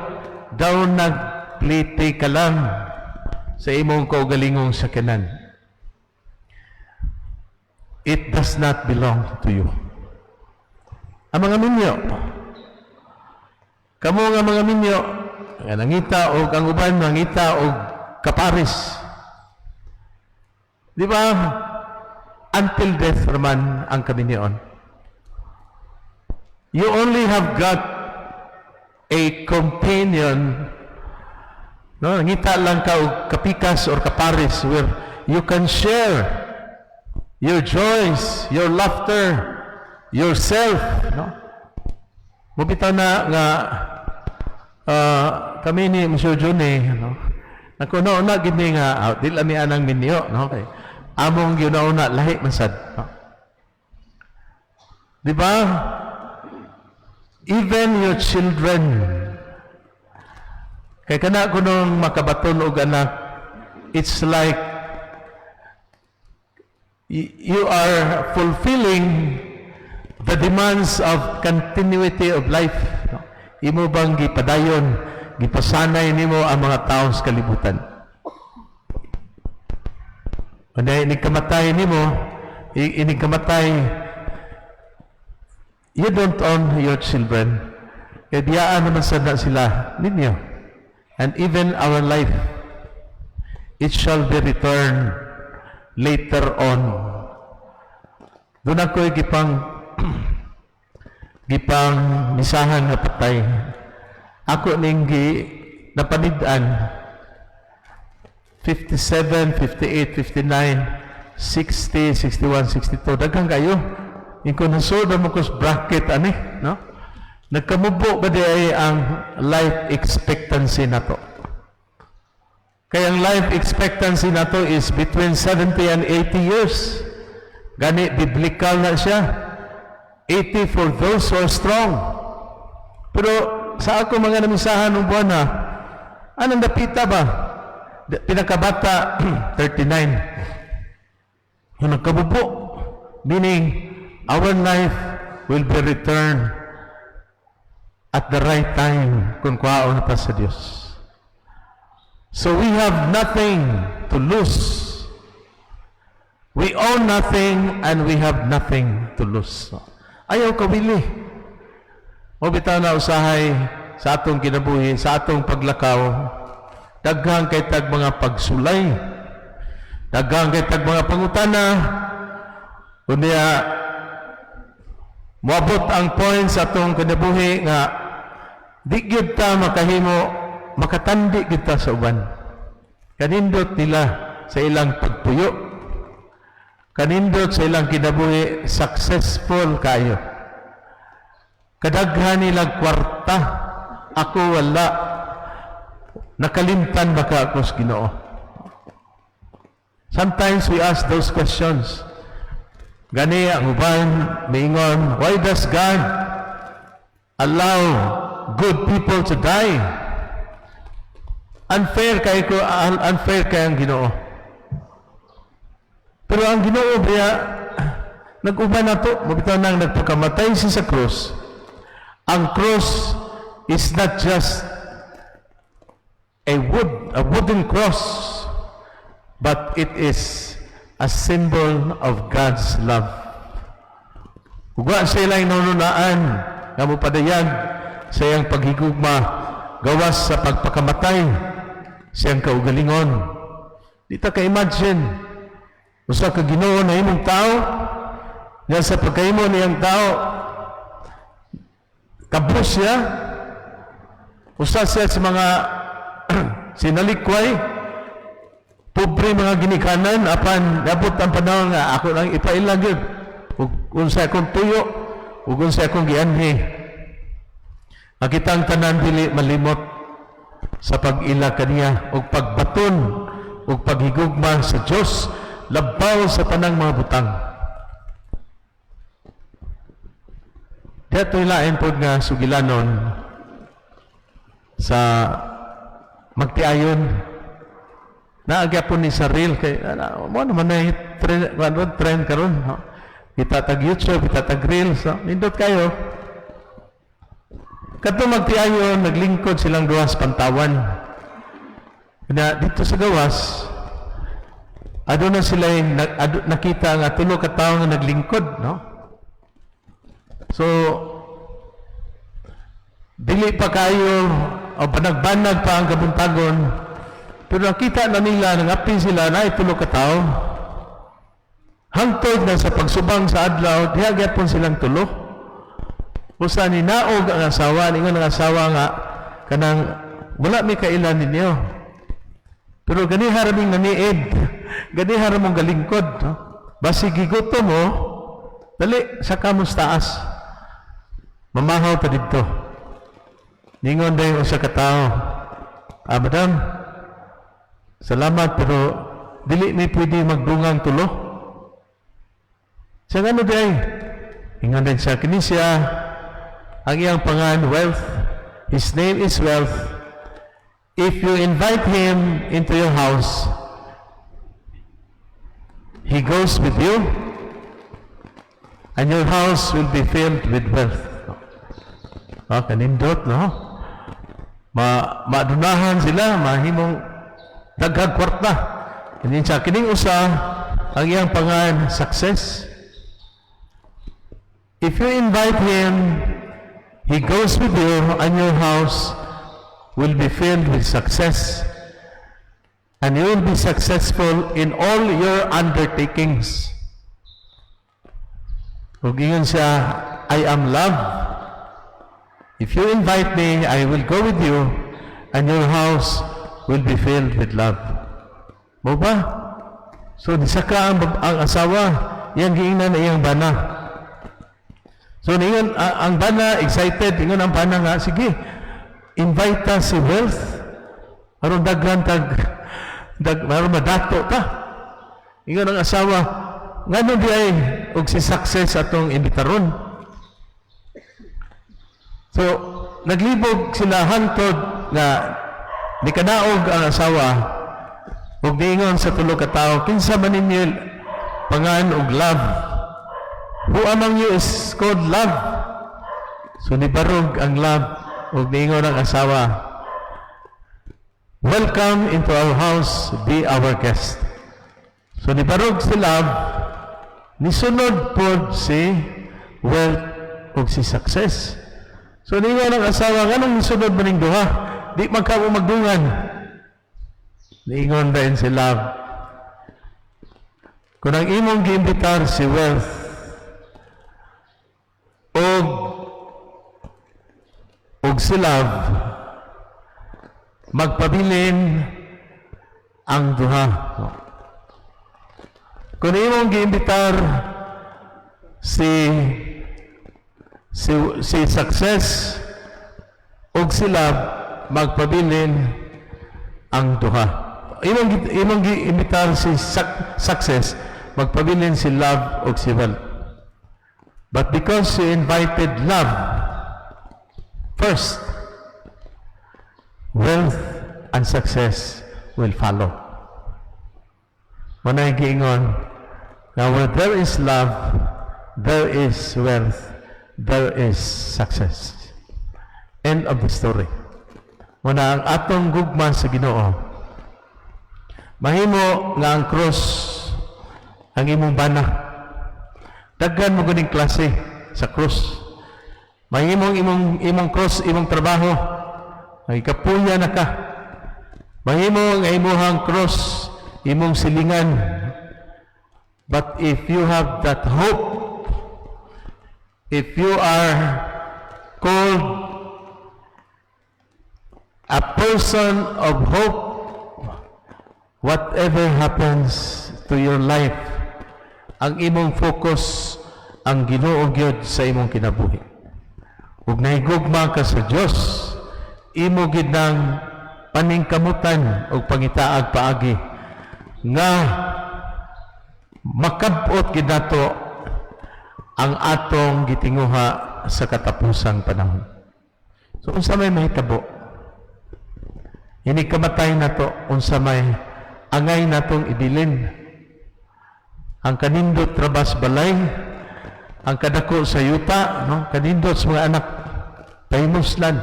daw nagplite ka lang sa imong kaugalingong sakyanan. It does not belong to you. Ang mga minyo, kamo nga mga minyo, nga nangita og ang uban nangita og kapares. Di ba? Until death raman ang kaminyoon. You only have got a companion. No, nangita lang ka og kapikas or kapares where you can share your joys, your laughter, yourself, no? Mubitaw na nga kami ni Monsieur Johnny, no? Naguna-una gid ni nga di lami anang minyo, no? Kay among ginauna lahi man sad, no? Di ba? Even your children, kay kana kunong makabaton og anak, it's like you are fulfilling the demands of continuity of life. No? Imo bang gipadayon, gipasanay nimo ang mga tao sa kalibutan. Kung inig kamatay nimo, inig kamatay, you don't own your children. Kaya biyaan naman sad na sila ninyo. And even our life, it shall be returned later on. Doon ako'y gipang misahan nga patay. Ako ning gi napanid-an 57, 58, 59, 60, 61, 62. Daghan kayo. Iko nasod mo kos bracket ani, no? Nagkamubo ba diay ang life expectancy nato? Kaya ang life expectancy nato is between 70 and 80 years. Gani, biblical na siya. 80 for those who are strong. Pero sa ako mga namisahan ng buwan na, anong dapita ba? Pinakabata, 39. Yung nagkabubo, meaning our life will be returned at the right time kung kuhaon pa sa Diyos. So we have nothing to lose. We own nothing and we have nothing to lose. Ayaw kawili. O bitaw na usahay sa atong kinabuhi, sa atong paglakaw, daghang kay tag mga pagsulay, daghang kay tag mga pangutana, unya moabot ang point sa atong kinabuhi nga di gyud ta makahimo, makatandi gyud ta sa uban. Kanindot nila sa ilang pagpuyo. Kanindot sa ilang kinabuhi, successful kayo. Kadaghan nilang kwarta, ako wala. Nakalimtan ba ka ako sa Ginoo? Sometimes we ask those questions. Gani ang uban miingon, "Why does God allow good people to die? Unfair kay ko, unfair kay ang Ginoo." Pero ang Ginoo biya nag-uban nato, mabitaw nang nagpakamatay siya sa krus. Ang cross is not just a wood, a wooden cross, but it is a symbol of God's love. Ug wa siya lang nanunaan nga mopadayag sa iyang paghigugma gawas sa pagpakamatay sa iyang kaugalingon. Di ta ka-imagine usa ka Ginoo na imong tao nga sa pagkahimo niyang tao, kabus siya, usa siya sa mga sinalikway, pobre mga ginikanan, apan nabot ang panahon nga ako lang ipaila gyud ug unsa akong tuyo ug unsa akong gianhi. Ang kitang tanan dili malimot sa pag-ila kaniya ug pagbaton ug paghigugma sa Dios labaw sa tanang mga butang. Dito lain pod nga sugilanon sa magtiayon. Naagya po ni sa reel kay ana mo naman na trend, ano, trend karon, no? Kita tag YouTube, kita tag reels, no? Nindot kayo. Kadto magtiayon, naglingkod silang duha sa pantawan. Na dito sa gawas, aduna sila yung, nakita nga tulo ka tawo nga naglingkod, no? So dili pa kayo o banag-banag pa ang kabuntagon, pero nakita na nila, nangapin sila na tulo ka tawo. Hangtod na sa pagsubang sa adlaw, diha gyapon silang tulo. Usa ni naog ang asawa, ningon ang asawa nga kanang wala mi kailan ninyo. Pero ganiha ra ming naniid, ganiha ra mong galingkod. No? Basig gigutom mo, dali sa kamos taas. Mamahaw ta didto. Ningon dayon usa ka tawo, "Ah, madam, salamat, pero dili mi pwede magdungang tulo." Siya ngano diay? Ingon din siya, kini siya, ang iyang pangan, Wealth. His name is Wealth. If you invite him into your house, he goes with you, and your house will be filled with wealth. Ah, kanindot, no? Madunahan sila, mahimong daghang kwarta. Kini siya, kining usa, ang iyang pangan, Success. If you invite him, he goes with you and your house will be filled with success. And you will be successful in all your undertakings. Ug ingon siya, "I am love. If you invite me, I will go with you and your house will be filled with love." Mo ba? So, nisaka ang asawa, iyang giingnan na iyang bana. So ningon ang bana excited, ingon ang bana nga, "Sige, invite ta si Wealth aron daghan tag dag aron madato ta." Ingon ang asawa, "Ngano di ay og si Success atong imbitaron?" So naglibog sila hantod nga nikanaog ang asawa ug niingon sa tulo ka tawo, "Kinsa man ninyo pangan og Love? Who among you is called Love?" So nibarog ang Love ug niingon ang asawa, "Welcome into our house, be our guest." So nibarog si Love, nisunod pod si Wealth ug si Success. So niingon ang asawa, "Nganong nisunod man ning duha? Di man kamo magdungan." Niingon din si Love, "Kung ang imong giimbitar si Wealth ug si Love, magpabilin ang duha. Kung imong giimbitar si Success ug si Love, magpabilin ang duha. Imong giimbitar si Success, magpabilin si Love ug si Wealth. But because you invited Love first, wealth and success will follow." Mao nay giingon, now where there is love, there is wealth, there is success. End of the story. Mao na ang atong gugma sa Ginoo, mahimo nga ang cross ang imong bana. Daghan man guning klase sa cross. Mahimong imong cross imong trabaho. Ay kapuya na ka. Mahimo nga imuhang cross imong silingan. But if you have that hope, if you are called a person of hope, whatever happens to your life, ang imong focus ang Ginoo gyud sa imong kinabuhi. Ug nahigugma ka sa Dios, imo gid nang paningkamutan og pangitaag paagi nga makab-ot gid nato ang atong gitinguha sa katapusang panahon. So unsa may mahitabo? Inig kamatay nato, unsa may angay natong ibilin? Ang kanindot ra bas balay, ang kadako sa yuta, no? Kanindot sa mga anak, pahimuslan.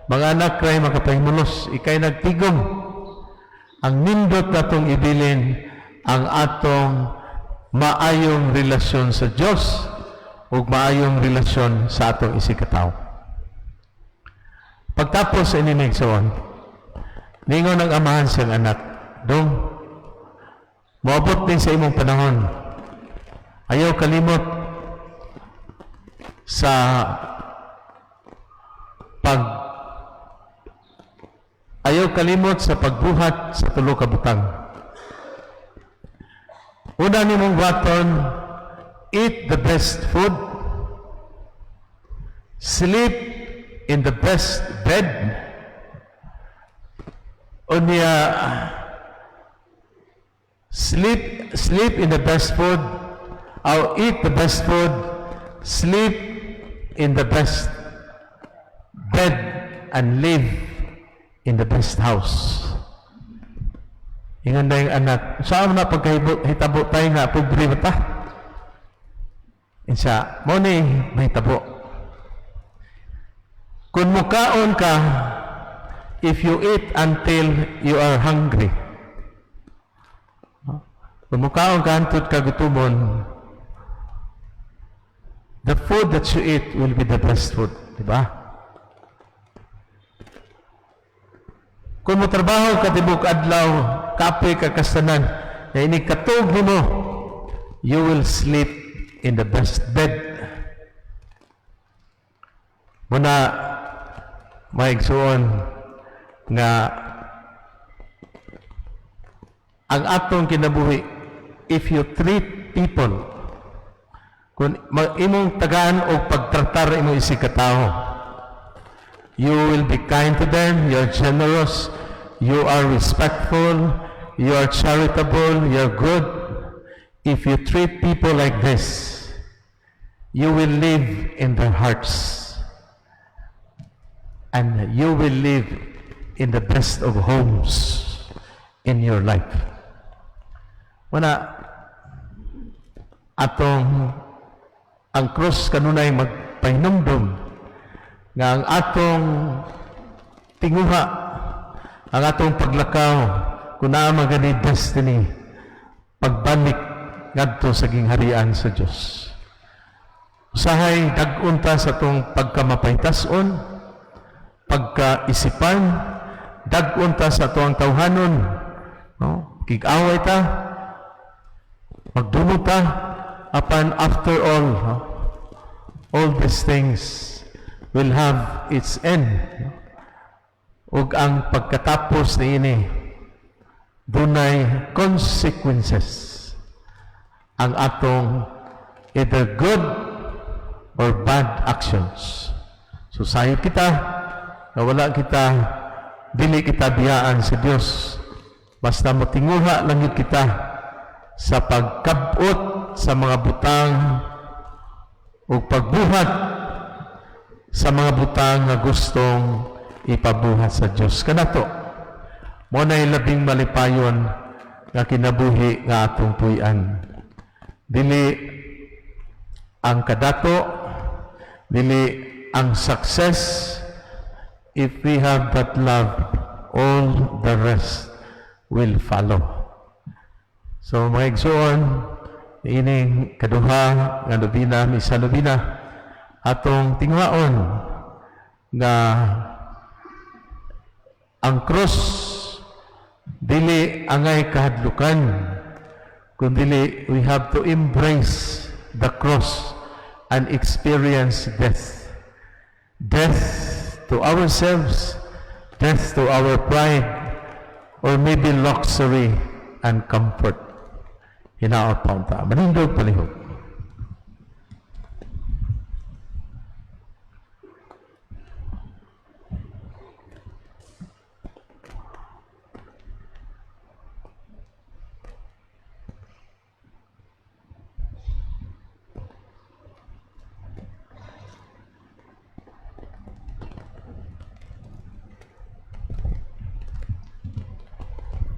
Mga anak ray makapahimulos, ikay nagtigom. Ang nindot natong ibilin ang atong maayong relasyon sa Dios ug maayong relasyon sa atong isigkatawo. Pagtapos sa ini, igsoon, ningon ang amahan siyang anak, "Dong, moabot din sa imong panahon. Ayaw kalimot sa pag ayaw kalimot sa pagbuhat sa tulo ka butang. Una nimong buhaton, eat the best food, sleep in the best bed, unya sleep in the best food, or eat the best food, sleep in the best bed, and live in the best house." Ingon na yung anak, "Saan na pagkahibot, hitabo tayo nga, pobre ba ta?" Insa, mao ni mahitabo. "Kung mukaon ka, if you eat until you are hungry, kung mukaon ka hantod ka gutumon, the food that you eat will be the best food." Di ba? "Kung mo trabaho ka tibok adlaw, kapoy ka kastanan, na inig katog nimo, you will sleep in the best bed." Mao na, maigsuon, nga ang atong kinabuhi, if you treat people Kung imong tagaan og pagtratar imong isig katawo, you will be kind to them, you're generous, you are respectful, you are charitable, you're good. If you treat people like this, you will live in their hearts. And you will live in the best of homes in your life. Wala atong ang cross kanunay magpahinumdum nga ang atong tinguha, ang atong paglakaw, kung naa man gani destiny, pagbalik ngadto sa gingharian sa Dios. Usahay dag-on ta sa atong pagkamapahitason, pagkaisipan, dag-on ta sa atong tawhanon, no? Kig-away ta, magdumo ta, apan after all, no? All these things will have its end. No? Ug ang pagkatapos niini, dunay consequences ang atong either good or bad actions. So sayop kita na wala kita, dili kita biyaan sa Dios. Basta motinguha lang yun kita sa pagkabot sa mga butang o pagbuhat sa mga butang nga gustong ipabuhat sa Dios kanato. Mao nay labing malipayon nga kinabuhi nga atong puy-an. Dili ang kadato, dili ang success. If we have that love, all the rest will follow. So mga igsoon, ining kaduha nga nobina, misa nobina, atong tinguhaon nga ang cross dili angay kahadlukan, kundili we have to embrace the cross and experience death. Death to ourselves, death to our pride, or maybe luxury and comfort. Hinaot pa unta. Manindog palihog.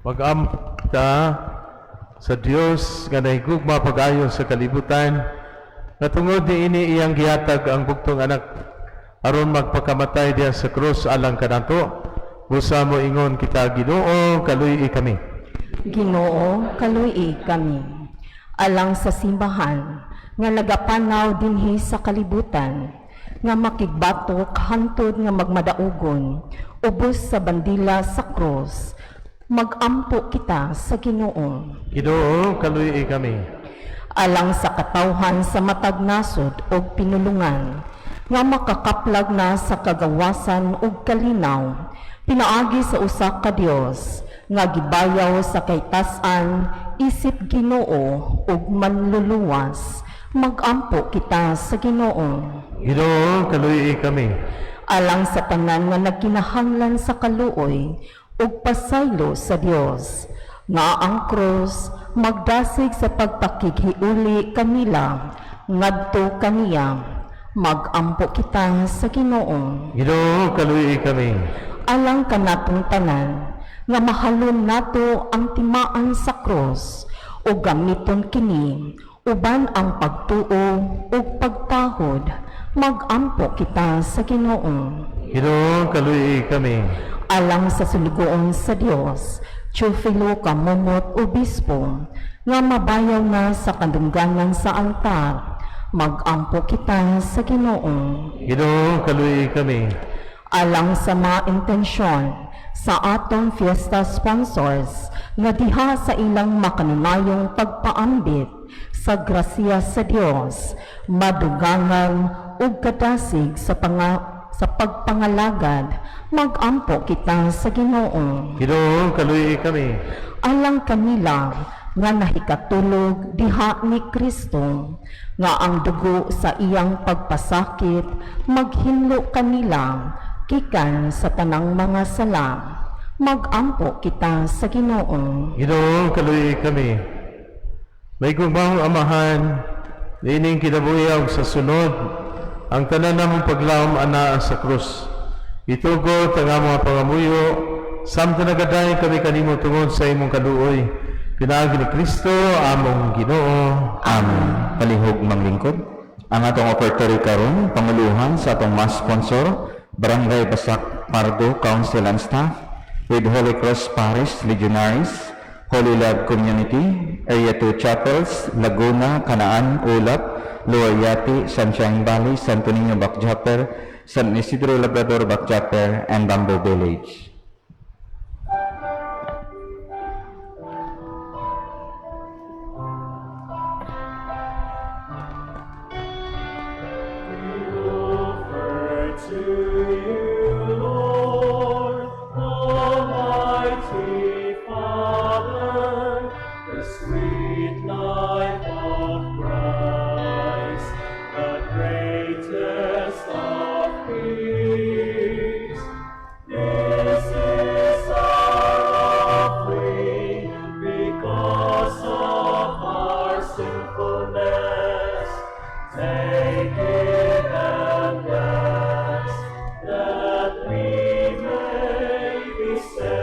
Mag-ampo ta sa Dios nga nahigugma pag-ayo sa kalibutan, nga tungod niini iyang gihatag ang bugtong anak aron magpakamatay diha sa krus alang kanato. Busa mo ingon kita, Ginoo, kaluy-i kami. Ginoo, kaluy-i kami. Alang sa simbahan nga nagapanaw dinhi sa kalibutan, nga makigbatok hantod nga magmadaugon ubos sa bandila sa krus, magampo kita sa Ginoo. Ginoo, kaluy-i kami. Alang sa katawhan sa matag nasod ug pinulungan nga makakaplag na sa kagawasan ug kalinaw pinaagi sa usa ka Dios nga gibayaw sa kaytas-an isip Ginoo ug Manluluwas, magampo kita sa Ginoo. Ginoo, kaluy-i kami. Alang sa tanan nga nagkinahanglan sa kaluoy ug pasaylo sa Dios nga ang krus magdasig sa pagpakighiuli kanila ngadto kaniya, magampo kita sa Ginoo. Ginoo, kaluy-i kami. Alang kanatong tanan nga mahalon nato ang timaan sa krus ug gamiton kini uban ang pagtuo ug pagtahod, magampo kita sa Ginoo. Ginoo, kaluy-i kami. Alang sa sulugoon sa Dios Teofilo Camomot, Obispo, nga mabayaw na sa kadungganan sa altar, magampo kita sa Ginoo. Ginoo, kaluy-i kami. Alang sa mga intensyon sa atong fiesta sponsors nga diha sa ilang makanunayong pagpaambit sa grasya sa Dios, madugangan ug kadasig sa pagpangalagad, magampo kita sa Ginoo. Ginoo, kaluy-i kami. Alang kanila nga nahikatulog diha ni Kristo, nga ang dugo sa iyang pagpasakit maghinlo kanila gikan sa tanang mga sala. Magampo kita sa Ginoo. Ginoo, kaluoyi kami. Mahigugmaong Amahan, niining kinabuhi ug sa sunod, ang tanan namong paglaom anaa sa krus. Itugot ang among mga pangamuyo, samtang nagadayon kami kanimo tungod sa imong kaluoy. Pinaagi ni Kristo, among Ginoo. Amen. Palihog manglingkod. Ang atong offertory karon panguluhan sa atong mass sponsor, Barangay Basak Pardo Council and Staff, with Holy Cross Parish Legionaries, Holy Love Community, Area 2 Chapels, Laguna, Canaan, Ulap, Lower Yati, Sunshine Valley, Santo Niño Bacjaper, San Isidro Labrador Bacjaper, and Bamboo Village. Offer to you, Lord, Almighty Father, the sweet life of Christ, the greatest of peace. This is our offering because of our sinfulness. Take it and bless that we may be saved.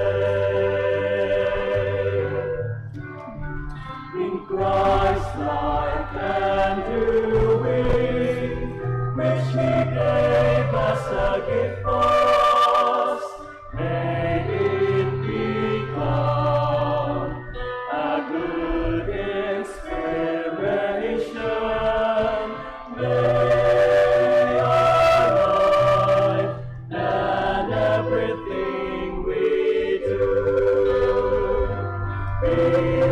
In Christ's life and doing, which He gave as a gift for us, may it become a good inspiration. May our life and everything we do be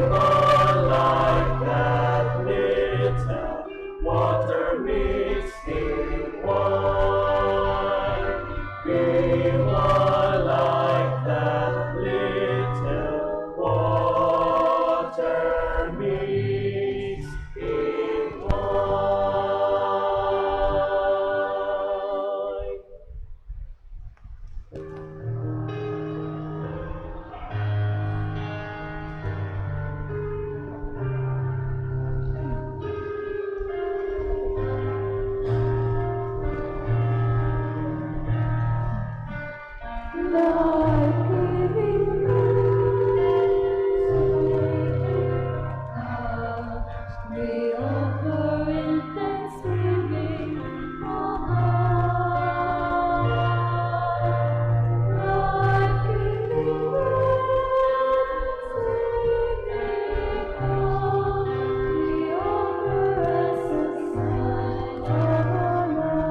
more like that little water mixed in wine. Be more like that little water mixed in wine. We offer in thanksgiving, O God, life-giving bread, saving cup, we offer as a sign of our love.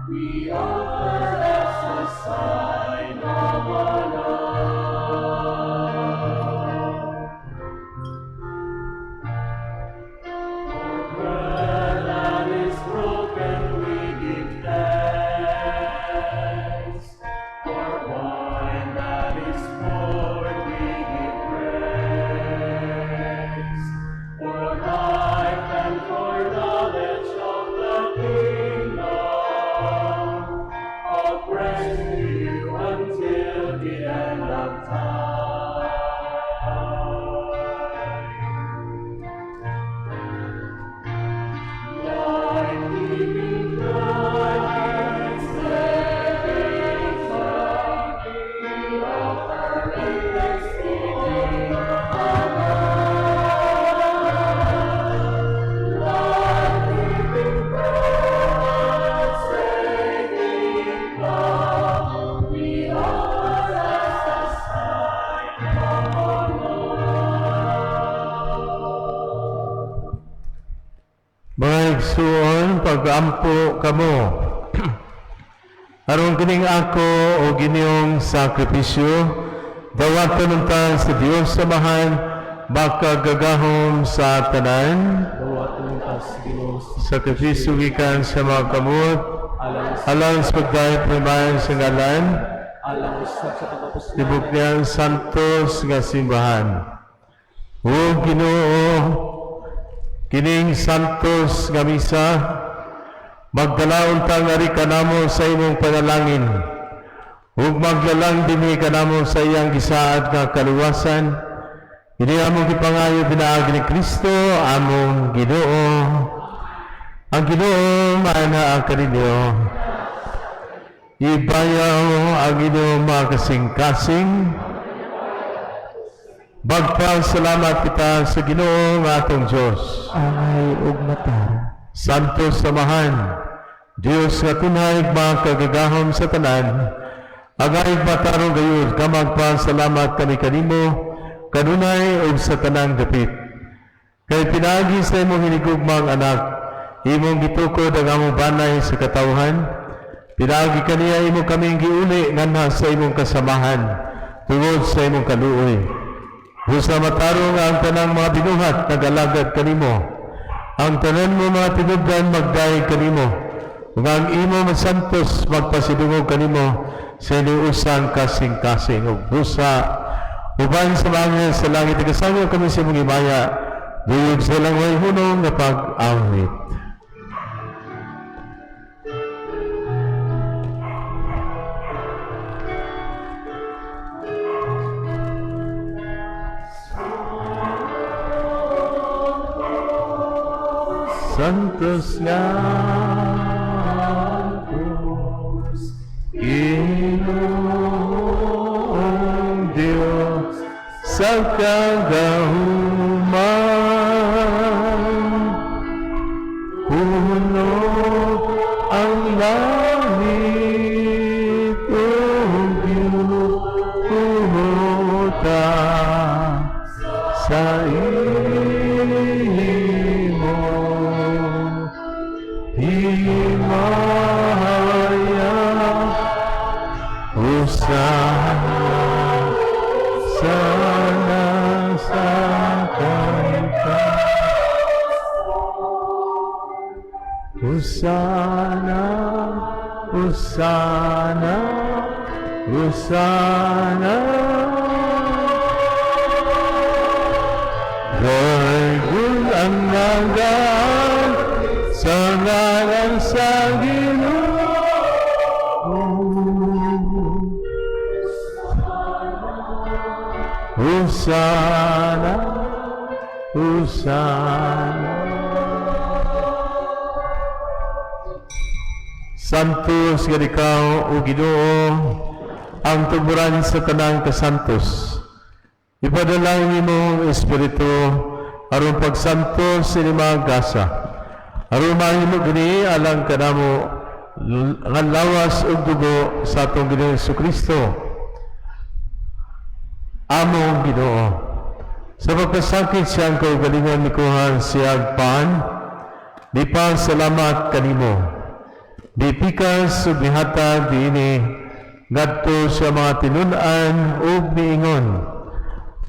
We offer as a sign of our love. For bread that is broken, we give thanks. For wine that is poured, we give praise. For life and for knowledge of the kingdom, all praise to you until the end of time. Life-giving bread, saving cup, we offer in thanksgiving, O God. Life-giving bread, saving cup, we offer as a sign. Magampo kamo. Aron kining ako ug inyong sakripisyo, dawaton unta sa Dios Amahan, makagagahom sa tanan. Dawaton unta sa Ginoo sa Sakripisyo gikan sa mga kamot, alang alang sa pagdayeg primayan sa ngalan, alang usab sa katapusan. Tibok niyang santos nga simbahan. O Ginoo, kining santos nga misa, magdala untang ari kanamo sa imong panalangin, ug maglalang dinhi kanamo sa iyang gisaad nga kaluwasan. Ini among gipangayo pinaagi ni Kristo, among Ginoo. Ang Ginoo maanaa kaninyo. Ibayaw ang inyong mga kasing-kasing. Magpasalamat kita sa Ginoo nga atong Diyos. Angay ug matarong. Santos Samahan, Diyos nga tunay makagagahom sa tanan, angay matarong gayud ka magpasalamat kami kanimo, kanunay ug sa tanang dapit. Kay pinaagi sa imong hinigugmang anak, imong gitukod ang among banay sa katawhan, pinaagi kaniya imo kaming giuli nganha sa imong kasamahan, tungod sa imong kaluoy. Busa matarong ang tanang mga binuhat nagalagad kanimo. Ang tanan mo mga tinubdan magdayeg kanimo. Ug ang imo masantos magpasidungog kanimo sa iniusang kasing-kasing ug busa uban sa mga anghel sa langit nagasango kami sa imong himaya duyog sa ilang way hunong nga pag-awit. Santos nga krus, Ginoong Diyos, sa kagahuman. Puno ang langit ug yuta sa imo himaya usana sana sa kanta Usana, Usana, Usana. Daigul ang nagaan sa ngalan sa Ginoo. Usana, Usana. Santos nga ikaw o Ginoo ang tuburan sa tanang kasantos. Ipadala ang imong espiritu aron pagsantos sa mga gasa. Aron mahimo gini alang kanamo nga lawas ug dugo sa atong Ginoong Kristo. Among Ginoo. Sa pagpasakit siyang kaugalingon mikuha siyag pan, di pa salamat kanimo. Dipikas ug nihatag diini ngadto sa mga tinun-an ug niingon.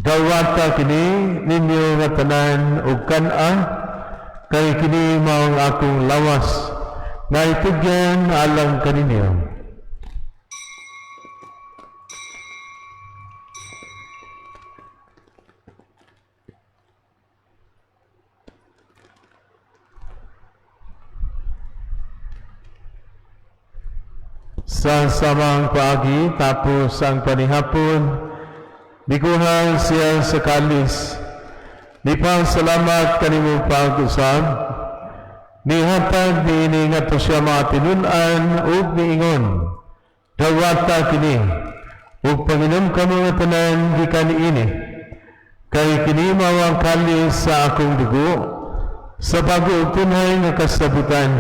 Dawata kini ninyo nga tanan ug kan-a kay kini mao ang akong lawas nga itugyan alang kaninyo. Sa samang paagi tapos ang panihapon, mikuha siya sa kalis. Nipasalamat kanimo pag-usab. Nihatag niini ngadto siya mga tinun-an ug niingon. Dawata kini ug panginom kamo nga tanan gikan niini. Kay kini mao ang kalis sa akong dugo sa bago ug tunay nga kasabutan.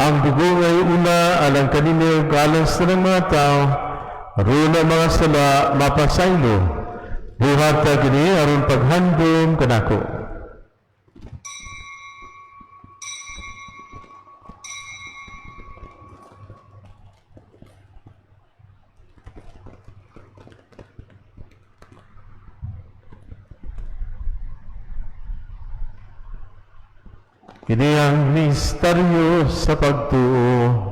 Ang dugo ngay una alang kaninyo ug alang sa tanang mga tao, aron ang mga sala mapasaylo. Buhata kini aron paghandom kanako. Kini ang misteryo sa pagtuo.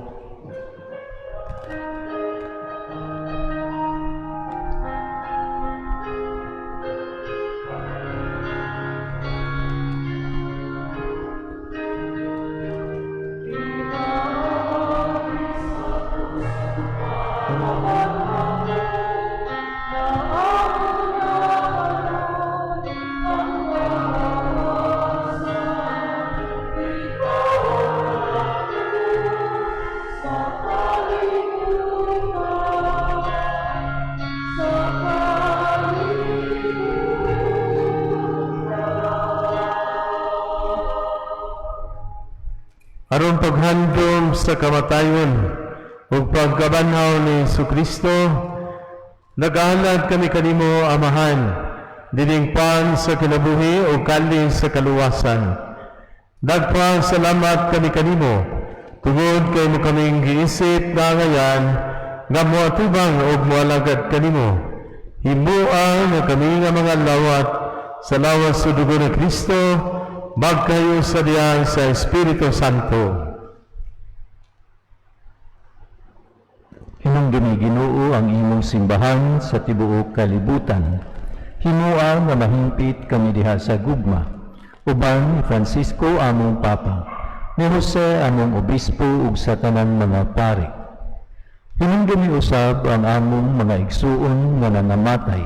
Aron paghandom sa kamatayon ug pagkabanhaw ni Kristo, nagahalad kami kanimo, Amahan, dining pan sa kinabuhi ug kalis sa kaluwasan. Nagpasalamat kami kanimo tungod kay imo kaming giisip na ngayan nga moatubang ug moalagad kanimo. Himua nga kami nga mga lawat sa lawas sa dugo ni Kristo magkahiusa diha sa Espiritu Santo. Hinumdumi, Ginoo, ang imong simbahan sa tibuok kalibutan. Himua nga mahimpit kami diha sa gugma. Uban ni Francisco among Papa, ni Jose among Obispo ug sa tanan mga pari. Hinumdumi usab ang among mga igsuon nga nangamatay.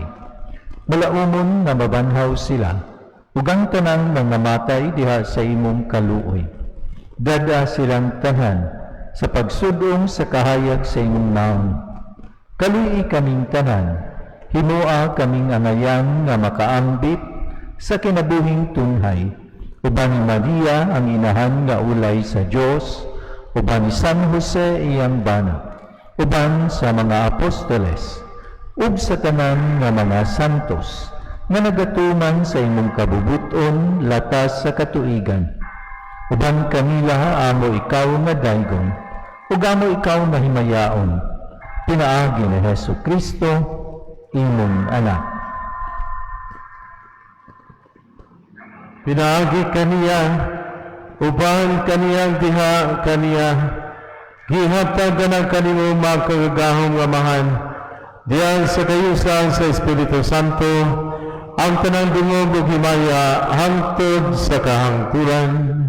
Malaumon nga mabanhaw sila, ug ang tanan nga namatay diha sa imong kaluoy. Dad-a silang tanan sa pagsudong sa kahayag sa imong naong. Kaluy-i kaming tanan, himua kaming angayan nga makaambit sa kinabuhing tunhay, uban ni Maria ang inahan nga ulay sa Dios, uban ni San Jose iyang bana, uban sa mga apostoles, ug sa tanan nga mga santos, nga nagatuman sa imong kabubuton latas sa katuigan. Uban kanila amo ikaw nga daygon, ug amo ikaw nga himayaon, pinaagi ni Hesu Kristo, imong anak. Pinaagi kaniya, uban kaniyang diha kaniya, gihatag ng kanimo makagagahom nga Amahan, diyan sa kayusan sa Espiritu Santo, ang tanang dungog ug himaya hangtod sa kahangturan.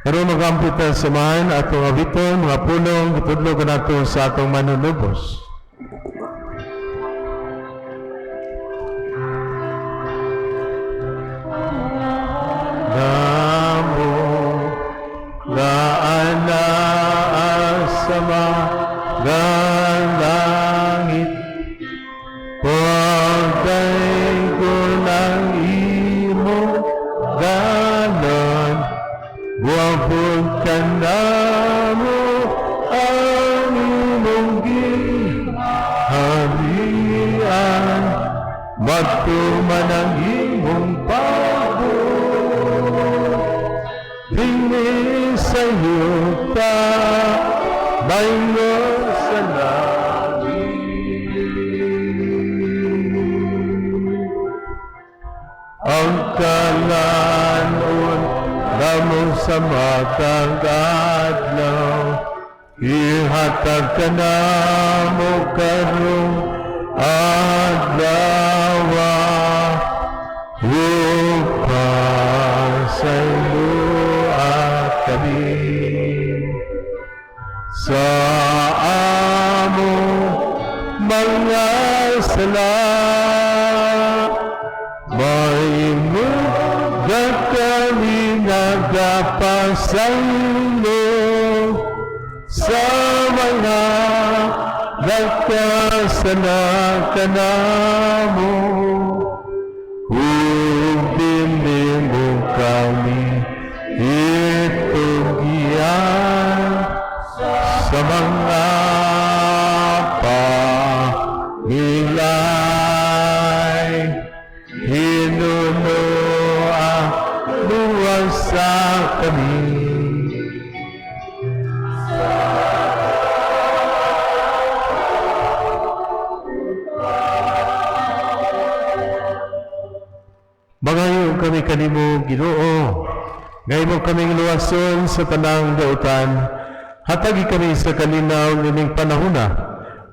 Karon magampo ta sa Amahan atong awiton mga pulong gitudlo kanato sa atong manunubos. Namo nga anaa sa mga langit, pagdaygon ang imong ngalan, moabot kanamo ang imong gingharian, magtuman ang imong pagbuot dinhi sa yuta bayngon sa langit. Ang kalanon namo sa matag adlaw, ihatag kanamo karong adlaw, upasaylo at kami sa amo mga sala. May kami nagapasaylo sa mga nagkasala kanamo. Sa kami. Mangayo kami kanimo, Ginoo. Ngaymo kaming luwason sa tanang dautan. Hatagi kami sa kalinaw nining panahona.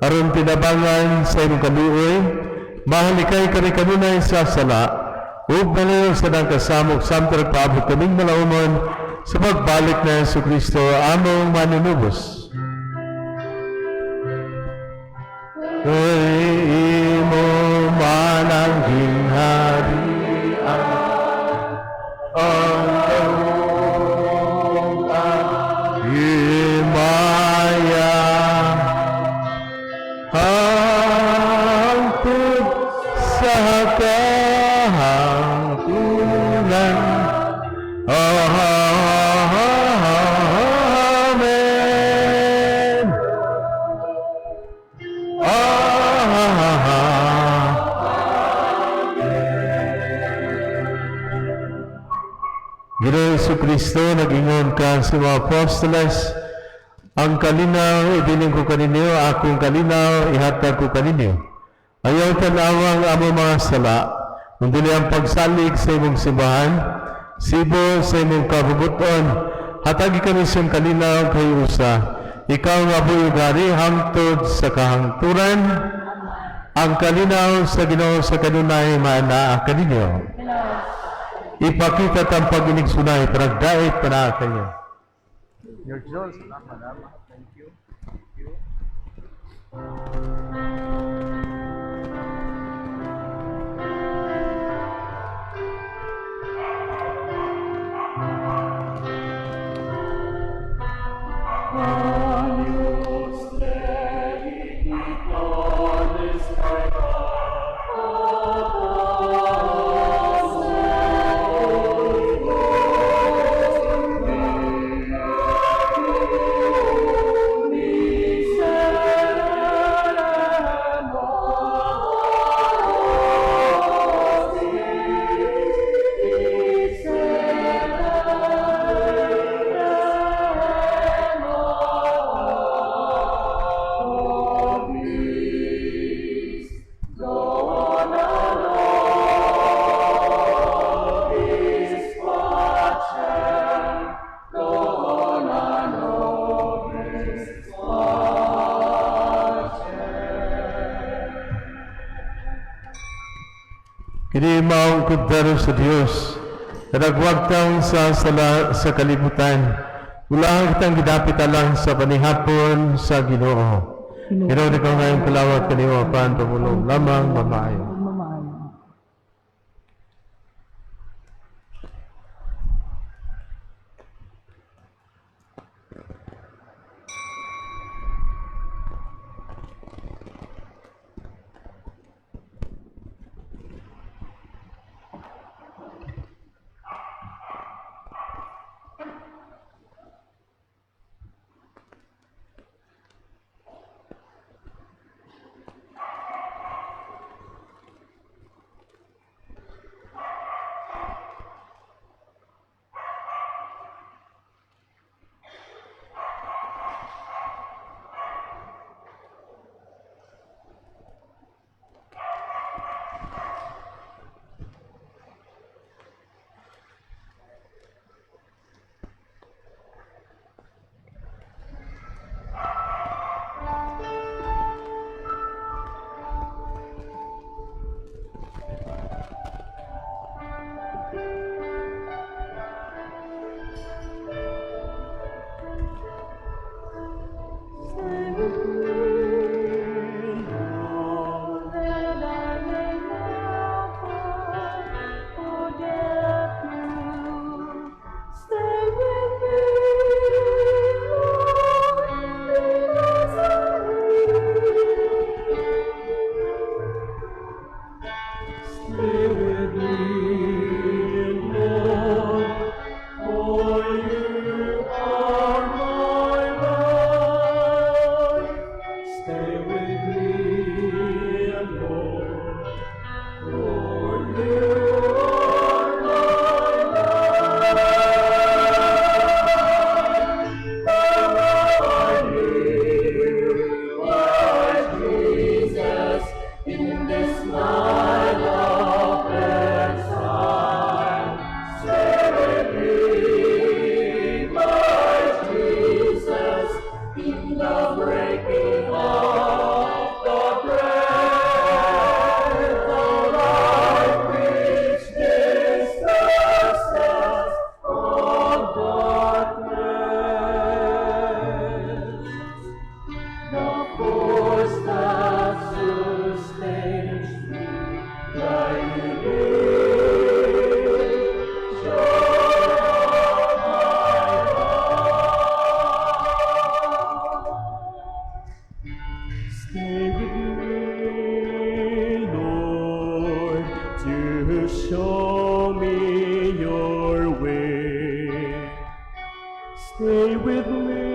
Aron tinabangan sa imong kaluoy, mahalikay kami kanunay sa sala, ug malayo sa nang kasamok samtang nagpaabot kaming malaumon sa pagbalik na Hesus Kristo among manunubos. Kay imo man ang gingharian, ang gahom at himaya, hangtod sa kahangturan. Amen. Ah. Ginoong Kristo, nag-ingon ka sa mga apostoles, ang kalinaw, ibilin ko kaninyo, akong kalinaw, ihatag ko kaninyo. Ayaw tanawang amo mga sala, kundi ang pagsalig sa imong simbahan, sibo sa imong kabubuton, hatagi kami siyang kalinaw kay usa. Ikaw nga buyugari hangtod sa kahangturan, ang kalinaw sa Ginoo sa kanunay maanaa kaninyo. Ipakita tang pag-inig-sunay, paragdait panaa kayo. Your Diyos, salamat. Thank you. Agnus Dei, qui tollis Kini maong kordero sa Dios, na nagwagtang sa sala sa kalibutan. Ulahan kitang gidapit alang sa panihapon sa Ginoo. Ginoo ikaw ngayon kalawat kaniwa pan pamulong lamang mamaayo. Mamaayo. Stay with me,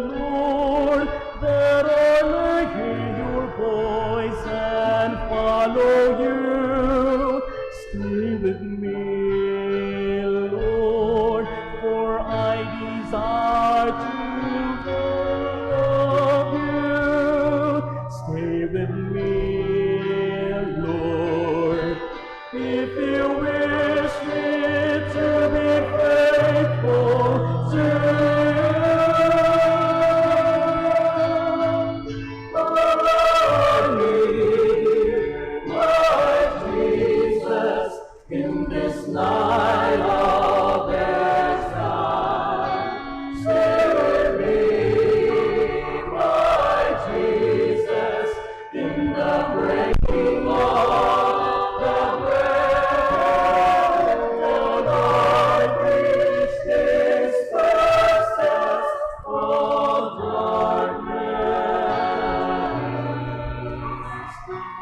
Lord, that I may hear your voice and follow you. Stay with me, Lord, for I desire to love you. Stay with me, Lord, if you wish me to be faithful to you. I need you, my Jesus, in this night of exile. Stay with me, my Jesus, in the breaking of the bread. For thy priest disperses all darkness.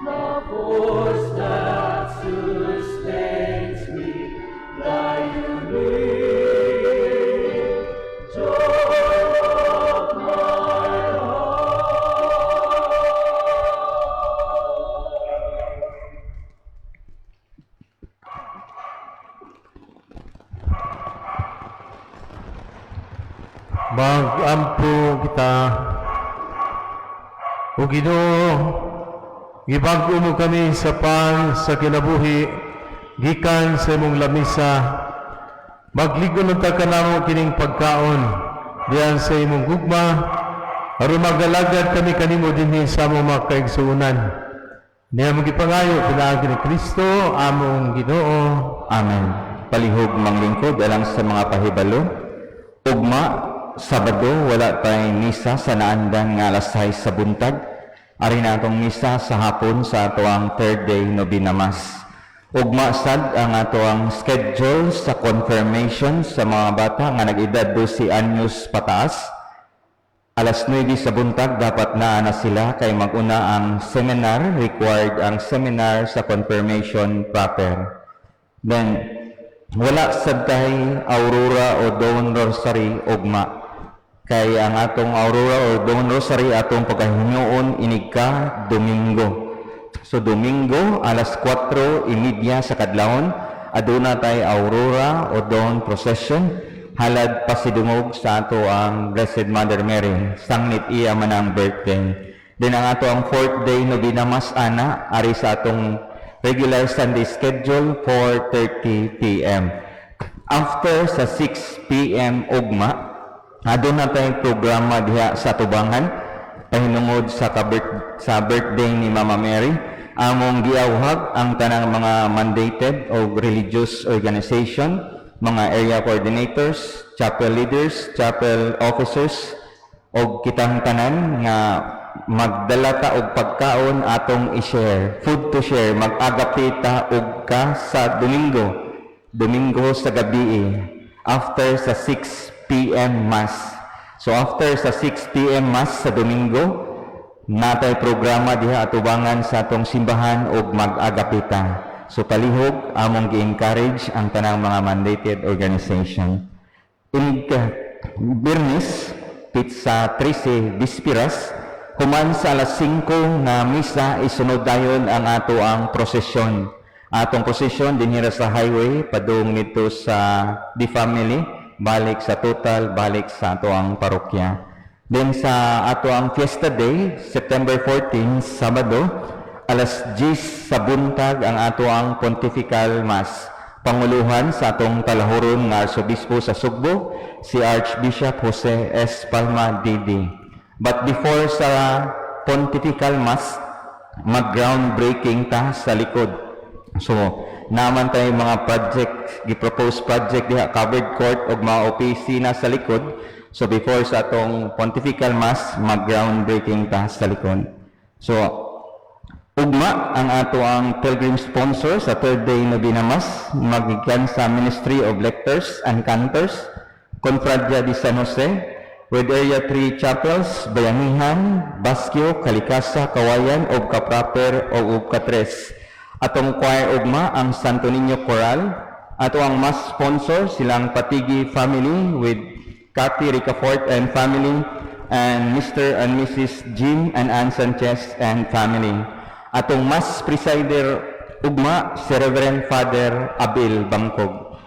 The force that sustains me, thy unique joy of my heart. Magampo kita. O Ginoo, gibag-o mo kami sa pan sa kinabuhi gikan sa imong lamisa. Maglig-on unta kanamo kining pagkaon diyan sa imong gugma aron magalagad kami kanimo dinhi sa among mga kaigsuonan. Niya among gipangayo pinaagi ni Kristo among Ginoo. Amen. Palihog manglingkod alang sa mga pahibalo. Ugma, Sabado, wala tay misa sa naandan nga alas 6 sa buntag. Ari na atong misa sa hapon sa atoang third day novena mass. Ugma sad ang atoang schedule sa confirmation sa mga bata nga nag-edad 12 anyos pataas. Alas 9 sa buntag dapat naa na sila kay mag-una ang seminar, required ang seminar sa confirmation proper. Then, wala sad tay Aurora o Dawn Rosary ugma. Kay ang atong Aurora o Dawn Rosary atong pagahimuon inigka Domingo. So Domingo alas 4:30 sa kadlawon aduna tay Aurora o Dawn Procession halad pasidungog sa ato ang Blessed Mother Mary, sangnit iya man ang birthday. Then ang ato ang fourth day novena mass ana ari sa atong regular Sunday schedule, 4:30 p.m. After sa 6 p.m. ugma, aduna tayong programa diha sa tubangan pahinungod sa birthday ni Mama Mary. Among giawhag ang tanang mga mandated o religious organization, mga area coordinators, chapel leaders, chapel officers og kitang tanan nga magdala ta og pagkaon atong i-share, food to share. Mag-agape ta og ka sa Domingo, Domingo sa gabi after sa 6 p.m. Mass. So after sa 6 p.m. Mass sa Domingo, natay programa diha atubangan sa atong simbahan og mag-agape ta. So palihog among gi-encourage ang tanang mga mandated organization. Inig Biyernes, petsa 13, Bispiras, human sa alas 5 nga misa, isunod dayon ang ato ang prosesyon. Atong prosesyon dinhira sa highway padung nito sa The Family, balik sa total, balik sa ato ang parokya. Then sa ato ang Fiesta Day, September 14, Sabado, alas 10 sa buntag ang ato ang Pontifical Mass. Panguluhan sa atong talahuron nga Arsobispo sa Sugbo, si Archbishop Jose S. Palma D.D. But before sa Pontifical Mass, mag-groundbreaking ta sa likod. So, naman tayo mga project, gi-propose project diha, covered court og mga opisina sa likod. So, before sa atong Pontifical Mass, mag-groundbreaking ta sa likod. So, ugma ang ato ang pilgrim sponsor sa third day novena mass magikan sa Ministry of Lectors and Cantors, Confradia de San Jose, with Area 3 Chapels, Bayanihan, Basquio, Kalikasa, Kawayan, ug Kapraper o ug Katres. Atong choir ugma ang Santo Niño Choral, Ato ang mass sponsor silang Patigi family with Cathy Ricafort and family and Mr. and Mrs. Jim and Ann Sanchez and family. Atong mass presider ugma si Reverend Father Abel Bangkog.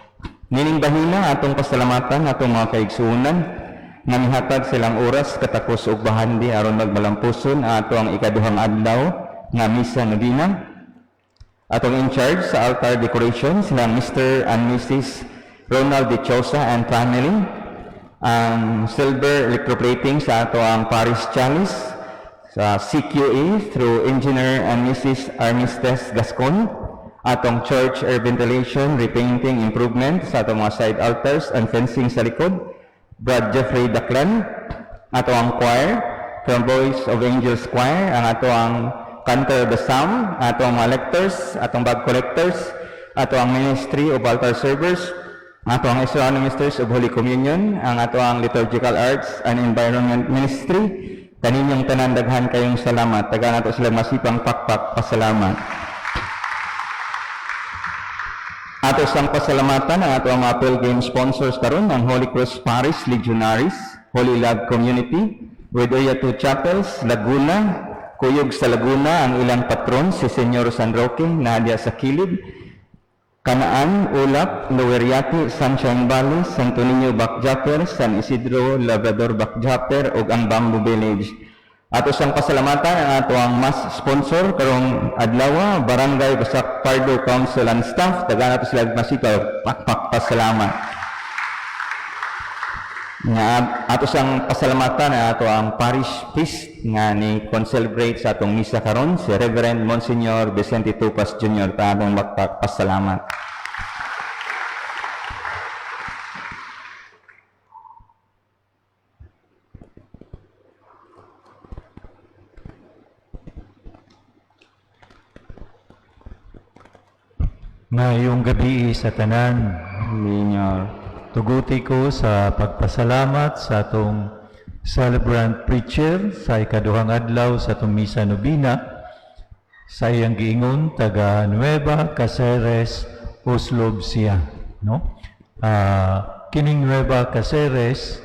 Nining bahina atong pasalamatan atong mga kaigsuonan nga mihatag silang oras, katakos ug bahandi aron magmalampuson ato ang ikaduhang adlaw nga misa nobina. Atong in charge sa altar decoration silang Mr. and Mrs. Ronald De Chosa and family. Ang silver electroplating sa ato ang parish chalice sa CQE through Engineer and Mrs. Armistes Gascon. Atong church air ventilation, repainting, improvement sa atong mga side altars and fencing sa likod, Brad Jeffrey Daclan. Ato ang choir from Voice of Angels Choir, ang ato ang cantor of the psalm, ato ang mga lectors, atong bag collectors, ato ang ministry of altar servers, ato ang Israel Ministers of Holy Communion, ang ato ang Liturgical Arts and Environment Ministry. Kaninyong tanan, daghan kayong salamat. Taga nato sila masipang pakpak pasalamat. Ato sang pasalamatan ang ato ang mga pilgrim sponsors karon, ang Holy Cross Parish Legionaries, Holy Love Community, with Area 2 Chapels, Laguna, Kuyog sa Laguna, ang ilang patron si Senyor San Roque, nadia sa kilid, Kanaan, Ulap, Lower Yati, Sunshine Valley, Santo Niño Backjumper, San Isidro Labrador Backjumper, ug ang Bamboo Village. Ato sang pasalamatan ang ato ang mass sponsor karong adlaw, Barangay Basak Pardo Council and staff. Tagaan nato sila masikaw pakpak pasalamat. Nga ato sang pasalamatan ang ato ang parish priest nga ni concelebrate sa atong misa karon, si Reverend Monsignor Vicente Tupas Jr. Taadong pasalamat. Ngayong gabi sa tanan, Senyor. Tuguti ko sa pagpasalamat sa atong celebrant preacher sa ikaduhang adlaw sa atong misa nobina sa iyang giingon taga Nueva Caceres, Oslob siya, no? Kining Nueva Caceres,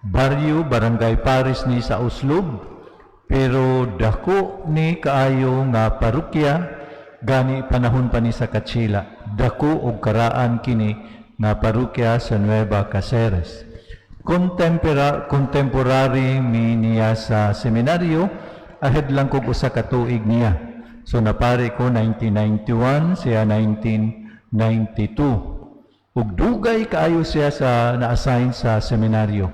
baryo, barangay Paris ni sa Oslob, pero dako ni kaayo nga parokya gani panahon pa ni sa Katsila. Dako og karaan kini nga parokya sa Nueva Caceres. Contemporary mi niya sa seminaryo, ahead lang kog usa ka tuig niya. So napari ko 1991, siya 1992. Ug dugay kaayo siya sa na-assign sa seminaryo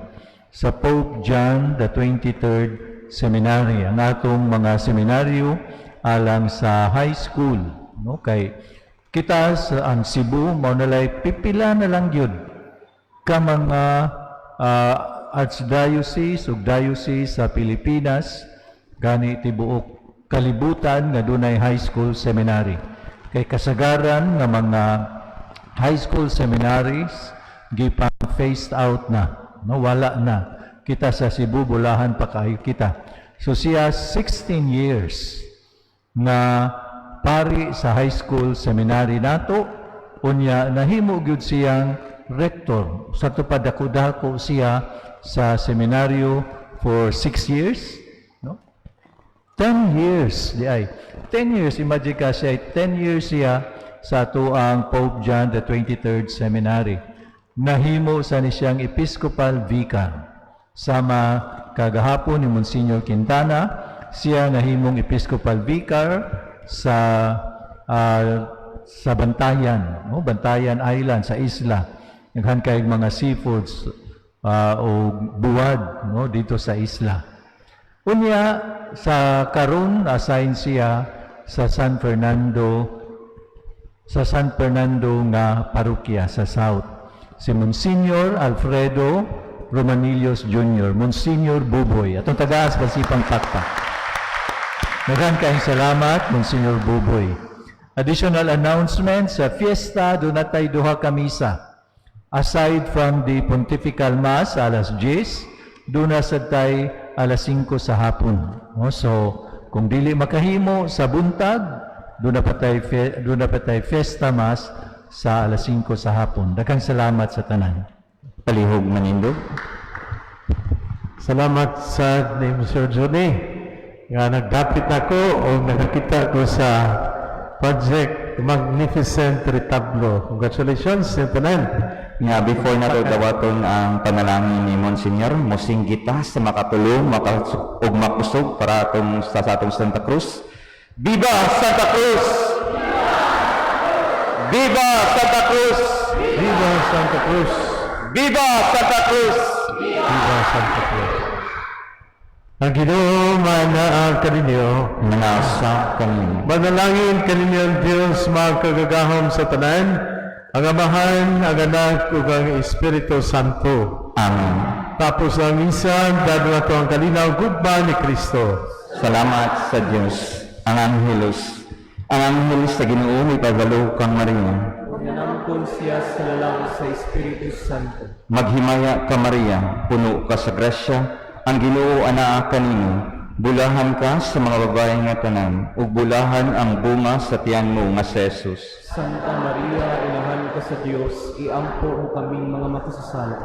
sa Pope John the 23rd Seminary, ang atong mga seminaryo alang sa high school, no? Kay kita sa ang Cebu mao nalay pipila na lang gyud ka mga archdiocese ug diocese sa Pilipinas, gani tibuok kalibutan, nga dunay high school seminary, kay kasagaran nga mga high school seminaries gipang phased out na, no? Wala na. Kita sa Cebu, bulahan pa kayo kita. So siya 16 years nga pari sa high school seminary nato. Unya nahimo gyud siyang rector sa tupad. Dako-dako siya sa seminaryo for 6 years, no? 10 years di ay, 10 years. Imagine ka, siya 10 years siya sa atuang Pope John the 23rd Seminary. Nahimo sa ni siyang episcopal vicar sama kagahapon ni Monsignor Quintana. Siya nahimong episcopal vicar sa Bantayan, no? Bantayan Island sa isla. Daghan kay mga seafoods o buwad, no, dito sa isla. Unya sa karon assign siya sa San Fernando nga parokya sa South. Si Monsignor Alfredo Romanillos Jr., Monsignor Buboy. Atong tagaas basipang pakpak. Daghan kayong salamat, Monsignor Buboy. Additional announcement sa fiesta, doon tay duha ka misa. Aside from the Pontifical Mass, alas 10, doon na sad tay alas 5 sa hapon. No? So, kung dili makahimo sa buntag, doon na pa tay fiesta mass. sa alas 5 sa hapon. Daghang salamat sa tanan. Palihog manindog. Salamat sa ni Sir Johnny nga nagdapit ako o nakakita ko sa Project Magnificent Retablo. Congratulations sa tanan. Nga before nato dawaton ang panalangin ni Monsignor, mosing kita sa makatulo, ug makusog para atong sa atong Santa Cruz. Viva Santa Cruz! Viva Santa Cruz! Viva Santa Cruz! Viva Santa Cruz! Viva Santa Cruz! Ang Ginoo manaa kaninyo. Manasa kanimo. Manalangin kaninyo ang Dios magkagagahom sa tanan, ang Amahan, ang Anak, ug ang Espiritu Santo. Amen. Tapos ang misa, dado nato ang kalinaw, gugma ni Kristo. Salamat sa Dios. Ang Angelus. Ang anghel sa Ginoo mipabalo kang Maria. Nanangkon siya sa lalang sa Espiritu Santo. Maghimaya ka Maria, puno ka sa grasya, ang Ginoo anaa kanimo. Bulahan ka sa mga babae nga tanan, ug bulahan ang bunga sa tiyan mo nga si Jesus. Santa Maria, inahan ka sa Dios, iampo mo kaming mga makasasala,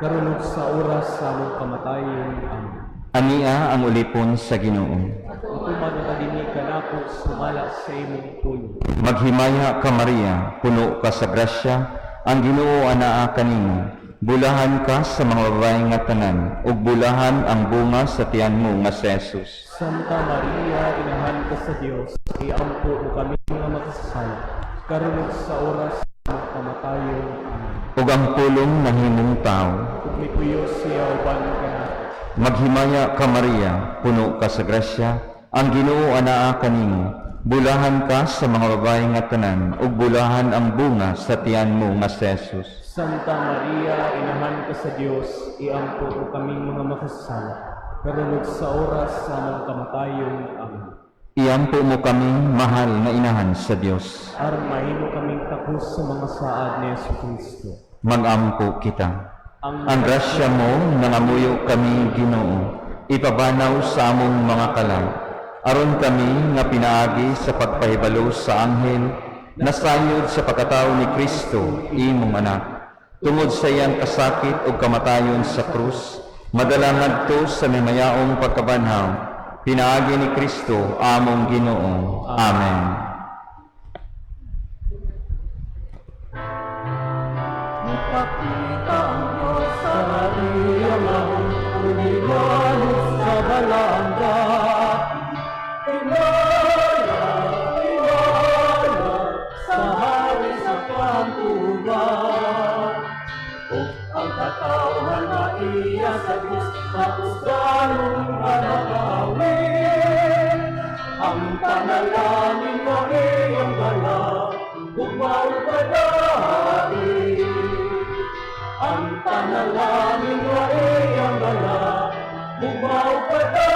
karon ug sa oras sa among kamatayon. Amen. Ania ang ulipon sa Ginoo. Utuman ang kadini kanako sumala sa imong pulong. Maghimaya ka Maria, puno ka sa grasya, ang Ginoo anaa kanimo. Bulahan ka sa mga babae nga tanan, ug bulahan ang bunga sa tiyan mo nga si Jesus. Santa Maria, inahan ka sa Dios, iampo mo kami mga makasasala, karon ug sa oras sa among kamatayon. Amen. Ug ang pulong nahimong tao. Ug mipuyo siya uban kanako. Maghimaya ka Maria, puno ka sa grasya, ang Ginoo anaa kanimo. Bulahan ka sa mga babae nga tanan, ug bulahan ang bunga sa tiyan mo nga si Jesus. Santa Maria, inahan ka sa Dios, iampo mo kaming mga makasasala, karon ug sa oras sa among kamatayon. Amen. Iampo mo kami, mahal na inahan sa Dios. Aron mahimo kaming takos sa mga saad ni Jesu Kristo. Magampo kita. Ang Ang grasya mo, nangamuyo kami, Ginoo, ipabanaw sa among mga kalag. Aron kami nga pinaagi sa pagpahibalo sa anghel, nasayod sa pagkatao ni Kristo, imong anak. Tungod sa iyang kasakit ug kamatayon sa krus, madala ngadto sa mimayaong pagkabanhaw, pinaagi ni Kristo, among Ginoo. Amen. Ipakita ang Diyos sa iyang lahon, umilalot sa balaang dati. Himaya, himaya, sa hari sa kanturan. Ug ang katawhan na iya sa Diyos, makusganong nga nakaawit. Ang panalangin nga iyang dala, gugma ug padain. Ang panalangin nga iyang dala, gugma ug padain.